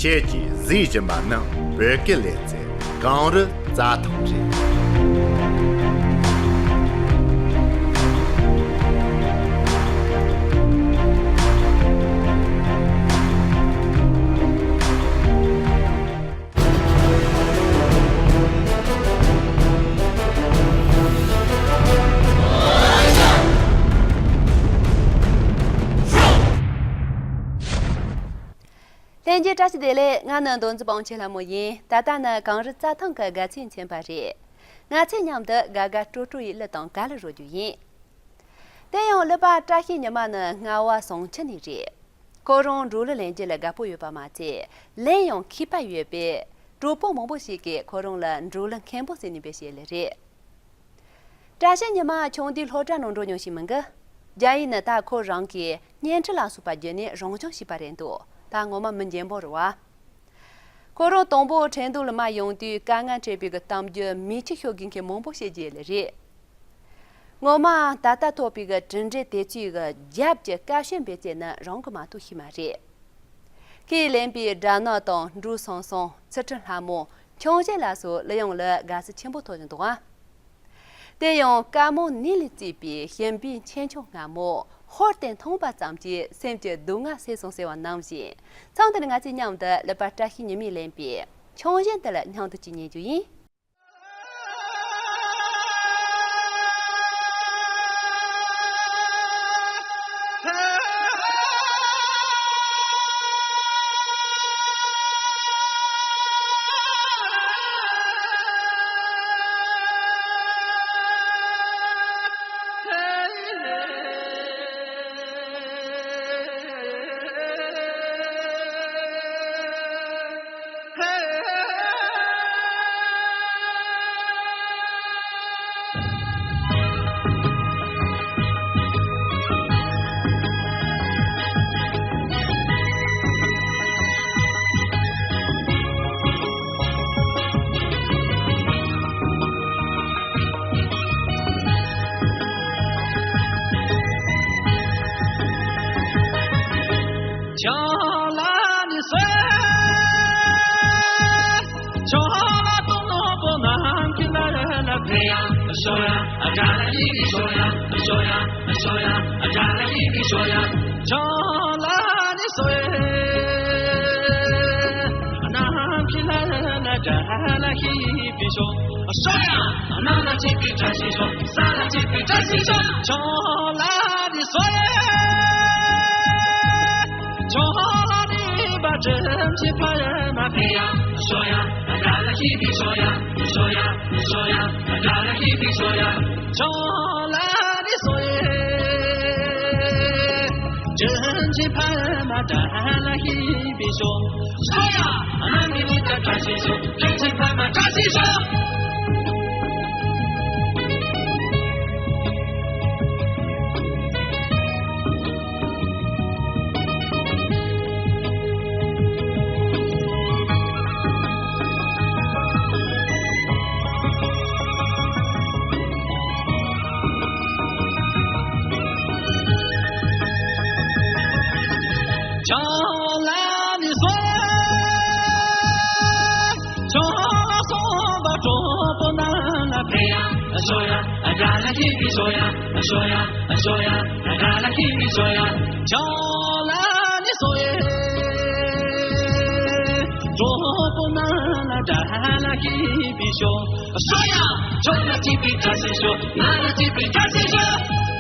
ཁྱེད་ཀྱིས་གཟིགས་བཞིན་པ་ནི་བོད་སྐད་ལེ་ཚན་གངས་རི་རྩྭ་ཐང་རེད། ལྷན་རྒྱས་བཀྲ་ཤིས་བདེ་ལེགས། ང་ནི་མདོ་འཛིན་དཔང་ཆེན་ལྷ་མོ་ཡིན། ད་ལྟ་ནི་གངས་རི་རྩྭ་ཐང་གི་དགའ་ཚལ་མཚོན་པ་རེད། ང་ཚོས་མཉམ་དུ་དགའ་དགའ་སྤྲོ་སྤྲོ་ཡི་གླུ་དང་གར་རོལ་རྒྱུ་ཡིན། དེ་ཡང་གླུ་པ་བཀྲ་ཤིས་ཉི་མ་ནི་རྔ་བ་ཟུང་ཆུ་ནས་རེད། ཁོ་རང་འབྲོག་གླུ་ལེན་རྒྱུ་ལ་དགའ་པོ་ཡོད་པ་མ་ཚད། ལེན་ཡང་མཁས་པ་ཡོད་པས། གྲོགས་པོ་མང་པོ་ཞིག་གིས་ཁོ་རང་ལ་འབྲོག་གླུ་མཁན་པོ་ཟེར་ནས་འབོད་བྱེད་ལེ་རེད། བཀྲ་ཤིས་ཉི་མ་ཆུང་དུས་སློབ་གྲྭ་ནང་འགྲོ་མྱོང་ཞིག་མིན་གི། རྒྱ་ཡིག་ནི་ད་ཁོ་རང་གིས་བརྙན་འཕྲིན་ལ་སོགས་པ་བརྒྱུད་ནས་རང་སྦྱོང་བྱས་པ་རེད་འདུག་ད་ངོ་མ་མི་འཇོན་པོ་རེད་བ། ཁོ་རང་དང་པོ་ཁྲེང་ཏུའུ་ལ་མར་ཡོང་དུས་དཀའ་ངལ་འཕྲད་པའི་གི་གཏམ་རྒྱུད་མིག་ཆུ་ཤོར་དགོས་མཁན་མང་པོ་བཤད་རྒྱུ་ལེ་རེད། ངོ་མ་ད་ལྟ་ཐོབ་པའི་གི་གྲུབ་འབྲས་དེ་ཚོའི་གི་རྒྱབ་ཀྱི་ཀ་ཤོན་བེད་སྤྱད་ནི་རང་གི་མ་གཏོགས་ཤེས་མ་རེད། ཁོས་ལེན་པའི་སྦྲ་ནག་དང་འབྲུག་སང་སང་། ཚུལ་ཁྲིམས་ལྷ་མོ། ཁྱུང་བཞད་ལ་སོགས་གླུ་དབྱངས་ལ་དགའ་བསུ་ཆེན་པོ་ཐོབ་བཞིན་འདུག་ཨ། དེ་ཡང་བཀའ་མོ་ནི་ལས་བརྩིས་པའི་ཞིམ་པའི་ཆེ་ཆུང་སྔ་མོ་ཧོར་དེ་འཐུང་པ་ཙམ་གྱིས་སེམས་ཀྱི་སྡུག་བསྔལ་སེལ་སོང་ཟེར་བ་ནང་བཞིན། མཚམས་འདིར་ང་ཚོས་མཉམ་དུ་གླུ་པ་བཀྲ་ཤིས་ཉི་མས་ལེན་པའི་ཁྱུང་བཞད་འདི་ལ་སྙིང་དུ་ཅིག་ཉན་རྒྱུ་ཡིན། ཤོ་ཡ། ཨ་དགྲ་ལ་ཁྱིམ་པའི་ཤོ་ཡ། ཨ་ཤོ་ཡ། ཨ་ཤོ་ཡ། ཨ་དགྲ་ལ་ཁྱིམ་པའི་ཤོ་ཡ། ཆོ་ལ་ནི་ཤོ་ཡ། གྲོགས་པོ་ང་ལ་དགྲ་ལ་ཁྱིམ་པའི་ཤོ། ཨ་ཤོ་ཡ། ཆོ་ལ་ཁྱིམ་པའི་དགྲ་སེ་ཤོ། ང་ལ་ཁྱིམ་པའི་དགྲ་སེ་ཤོ།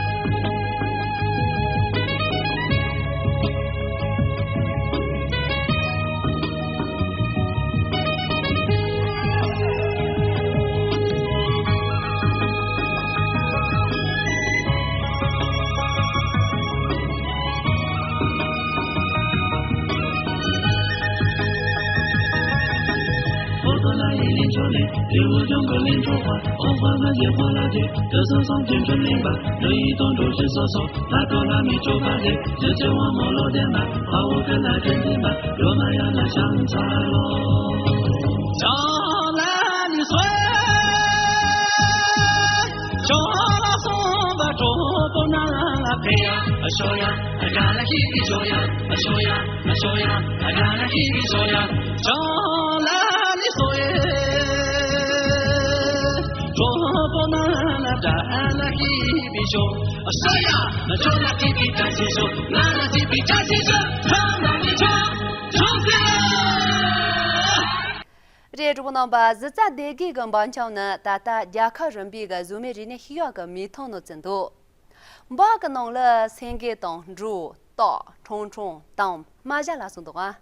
རེད། གྲོགས་པོ་རྣམ་པ། གཟི་རྩ་སྡེ་དགུའི་གི་འབུམ་ཆང་ནི་ད་ལྟ་རྒྱལ་ཁབ་རིམ་པའི་གི་བཟོ་མའི་རིག་གནས་ཤེས་ཡོན་གི་མིག་ཐོག་ནས་བརྩིས་འདུག་འབའ་གི་ནང་ལ་སེང་གེ་དང་འབྲུ། སྟག་ཁྲུང་ཁྲུང་དང་རྨ་བྱ་ལ་སོགས་འདུག་ཨ།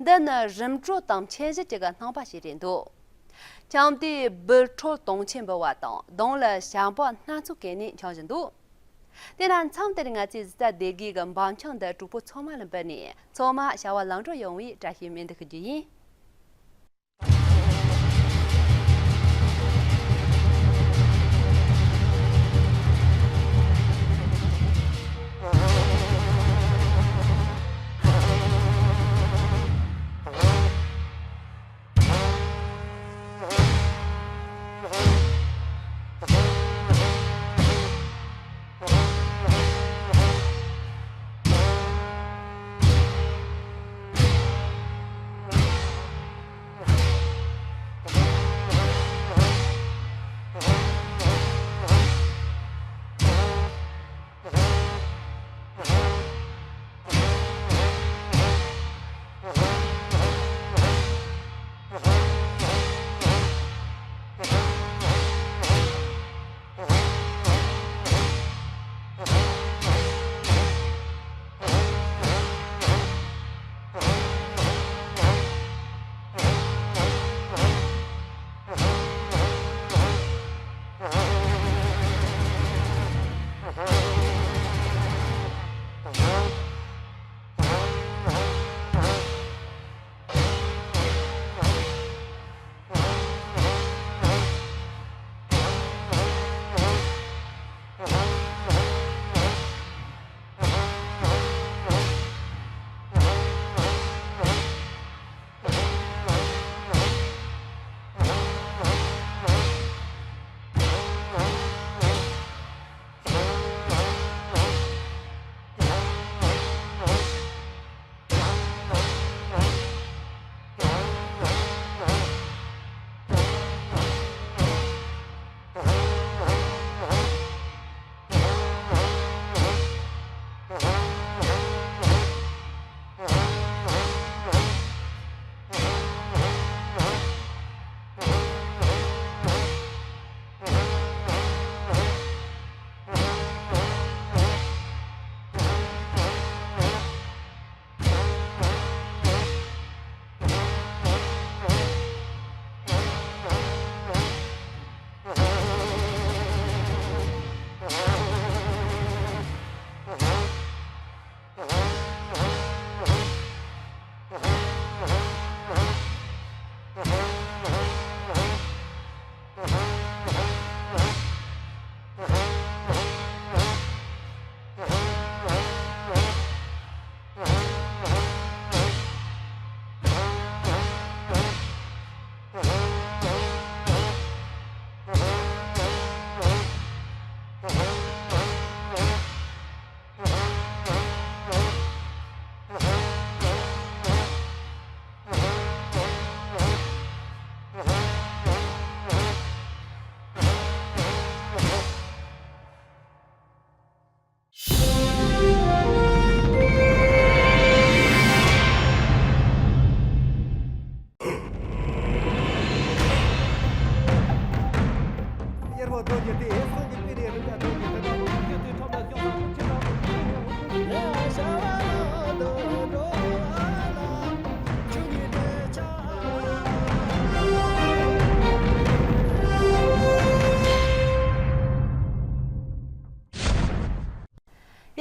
འདི་ནི་རིམ་གྲོ་དང་ཆས་གཞི་གཅིག་གི་རྣམ་པ་ཞིག་རེད་འདུག་ཆང་དེའི་སྦུལ་ཁྲོད་དུང་ཆེན་འབུལ་བ་དང་གདོང་ལ་ཞགས་པ་སྣ་ཚོགས་བཀལ་ནས་འཆང་བཞིན་འདུག་དེས་ན་མཚམས་དེར་ང་ཚོས་གཟི་རྩ་སྡེ་དགུའི་གི་འབུམ་ཆང་འདི་གྲོགས་པོ་ཚང་མ་ལ་འབུལ་ནས་ཚང་མ་བྱ་བ་ལམ་འགྲོ་ཡོང་བའི་བཀྲ་ཤིས་སྨོན་འདུན་ཞུ་རྒྱུ་ཡིན།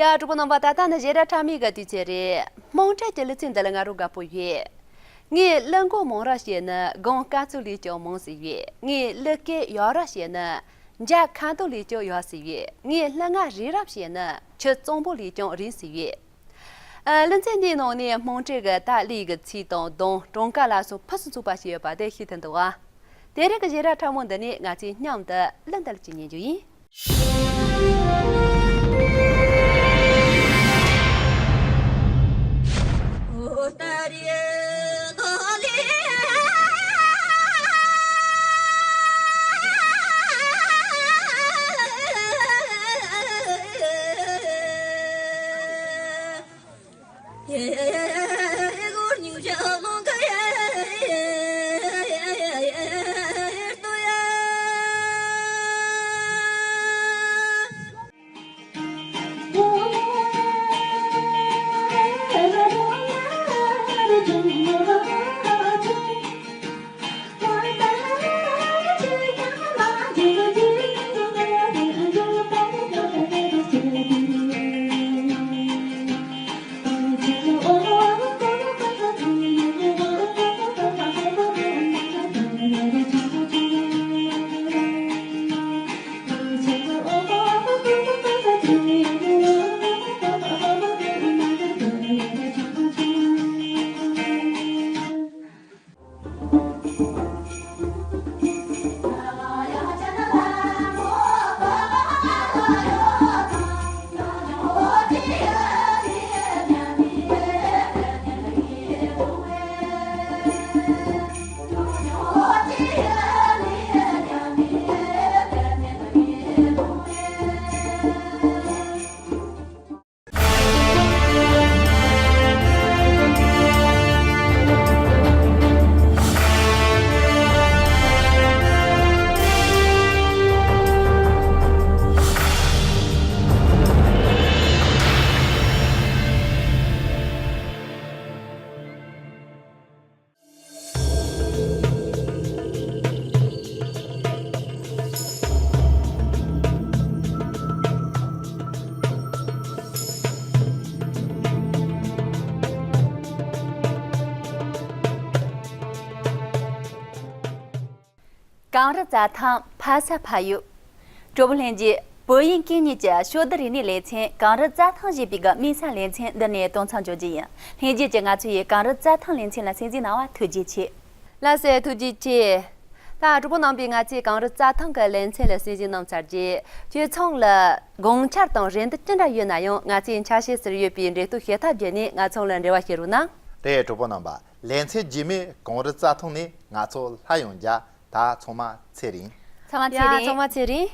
ཡ། གྲོགས་པོ་རྣམ་པ། ད་ལྟ་ནི་ཞེ་དྲག་ཁྲ་མིག་གི་དུས་ཚོད་རེད། དམངས་ཁྲོད་ཀྱི་གླུ་ཚིག་འདི་ལ་ང་རང་དགའ་པོ་ཡོད། ངས་གླུ་མགོ་མང་རབས་བཤད་ནི་སྒོང་དཀར་ཚུལ་ལས་ཀྱང་མང་ཟེར་ཡོད། ངས་གླུ་སྐད་ཡག་རབས་བཤད་ནི་འཇའ་ཁ་དོག་ལས་ཀྱང་ཡག་ཟེར་ཡོད། ངས་གླུ་ང་རིང་རབས་བཤད་ནི་ཆུ་གཙང་པོ་ལས་ཀྱང་རིང་ཟེར་ཡོད། ཨ། གླུ་ཚིག་འདིའི་ནང་ནས་དམངས་ཁྲོད་ཀྱི་ད་གླུ་གི་ཚིག་དང་གདངས། གྲངས་ཀ་ལ་སོགས་ཕུན་སུམ་ཚོགས་པ་ཞིག་ཡོད་པ་དེ་ཤེས་ཐུབ་འདུག་བ། དེ་རིང་གི་ཞེ་དྲག་ཁྲ་མོ་འདི་ནས་ང་ཚོས་མཉམ་དུ་གླུ་འདི་ལ་གཅིག་ཉན་རྒྱུ་ཡིན། གངས་རི་རྩྭ་ཐང་ཕ་ས་ཕ་ཡུལ། གྲོགས་པོ་ལྷན་རྒྱས། བོད་དབྱིན་སྐད་གཉིས་ཀྱི་ཕྱོགས་བསྡུས་རིག་གནས་ལེ་ཚན་གངས་རི་རྩྭ་ཐང་ཞེས་པའི་གི་དམིགས་བསལ་ལེ་ཚན་འདི་ནས་གཏོང་མཚམས་འཇོག་རྒྱུ་ཡིན། ལྷན་རྒྱས་ཀྱིས་ང་ཚོ་ཡི་གངས་རི་རྩྭ་ཐང་ལེ་ཚན་ལ་གསན་གཟིགས་གནང་བ་ཐུགས་རྗེ་ཆེ། ལགས་སོ། ཐུགས་རྗེ་ཆེ། ད་གྲོགས་པོ་རྣམ་པས་ང་ཚོའི་གངས་རི་རྩྭ་ཐང་གི་ལེ་ཚན་ལ་གསན་གཟིགས་གནང་ཚར་རྗེས། ཁྱོད་ཚང་ལ་དགོངས་འཆར་དང་རེ་འདུན་ཅི་འདྲ་ཡོད་ན་ཡང་ང་ཚོའི་འཆར་གཞི་ཟུར་ཡོད་པའི་འབྲེལ་གཏོགས་བྱེད་ཐབས་བརྒྱུད་ནས་ང་ཚང་ལ་འབྲེལ་བ་བྱེད་རོགས་གནང་། དེ་གྲོགས་པོ་རྣམ་པ། ལེ་ཚན་རྗེས་མའི་གངས་རི་རྩྭ་ཐང་ནས་ང་ཚོ་སླར་ཡང་མཇལ། ད་ཚང་མ་ཚེ་རིང་། ཚང་མ་ཚེ་ཡ། རིང་། ཚང་མ་ཚེ་རིང་།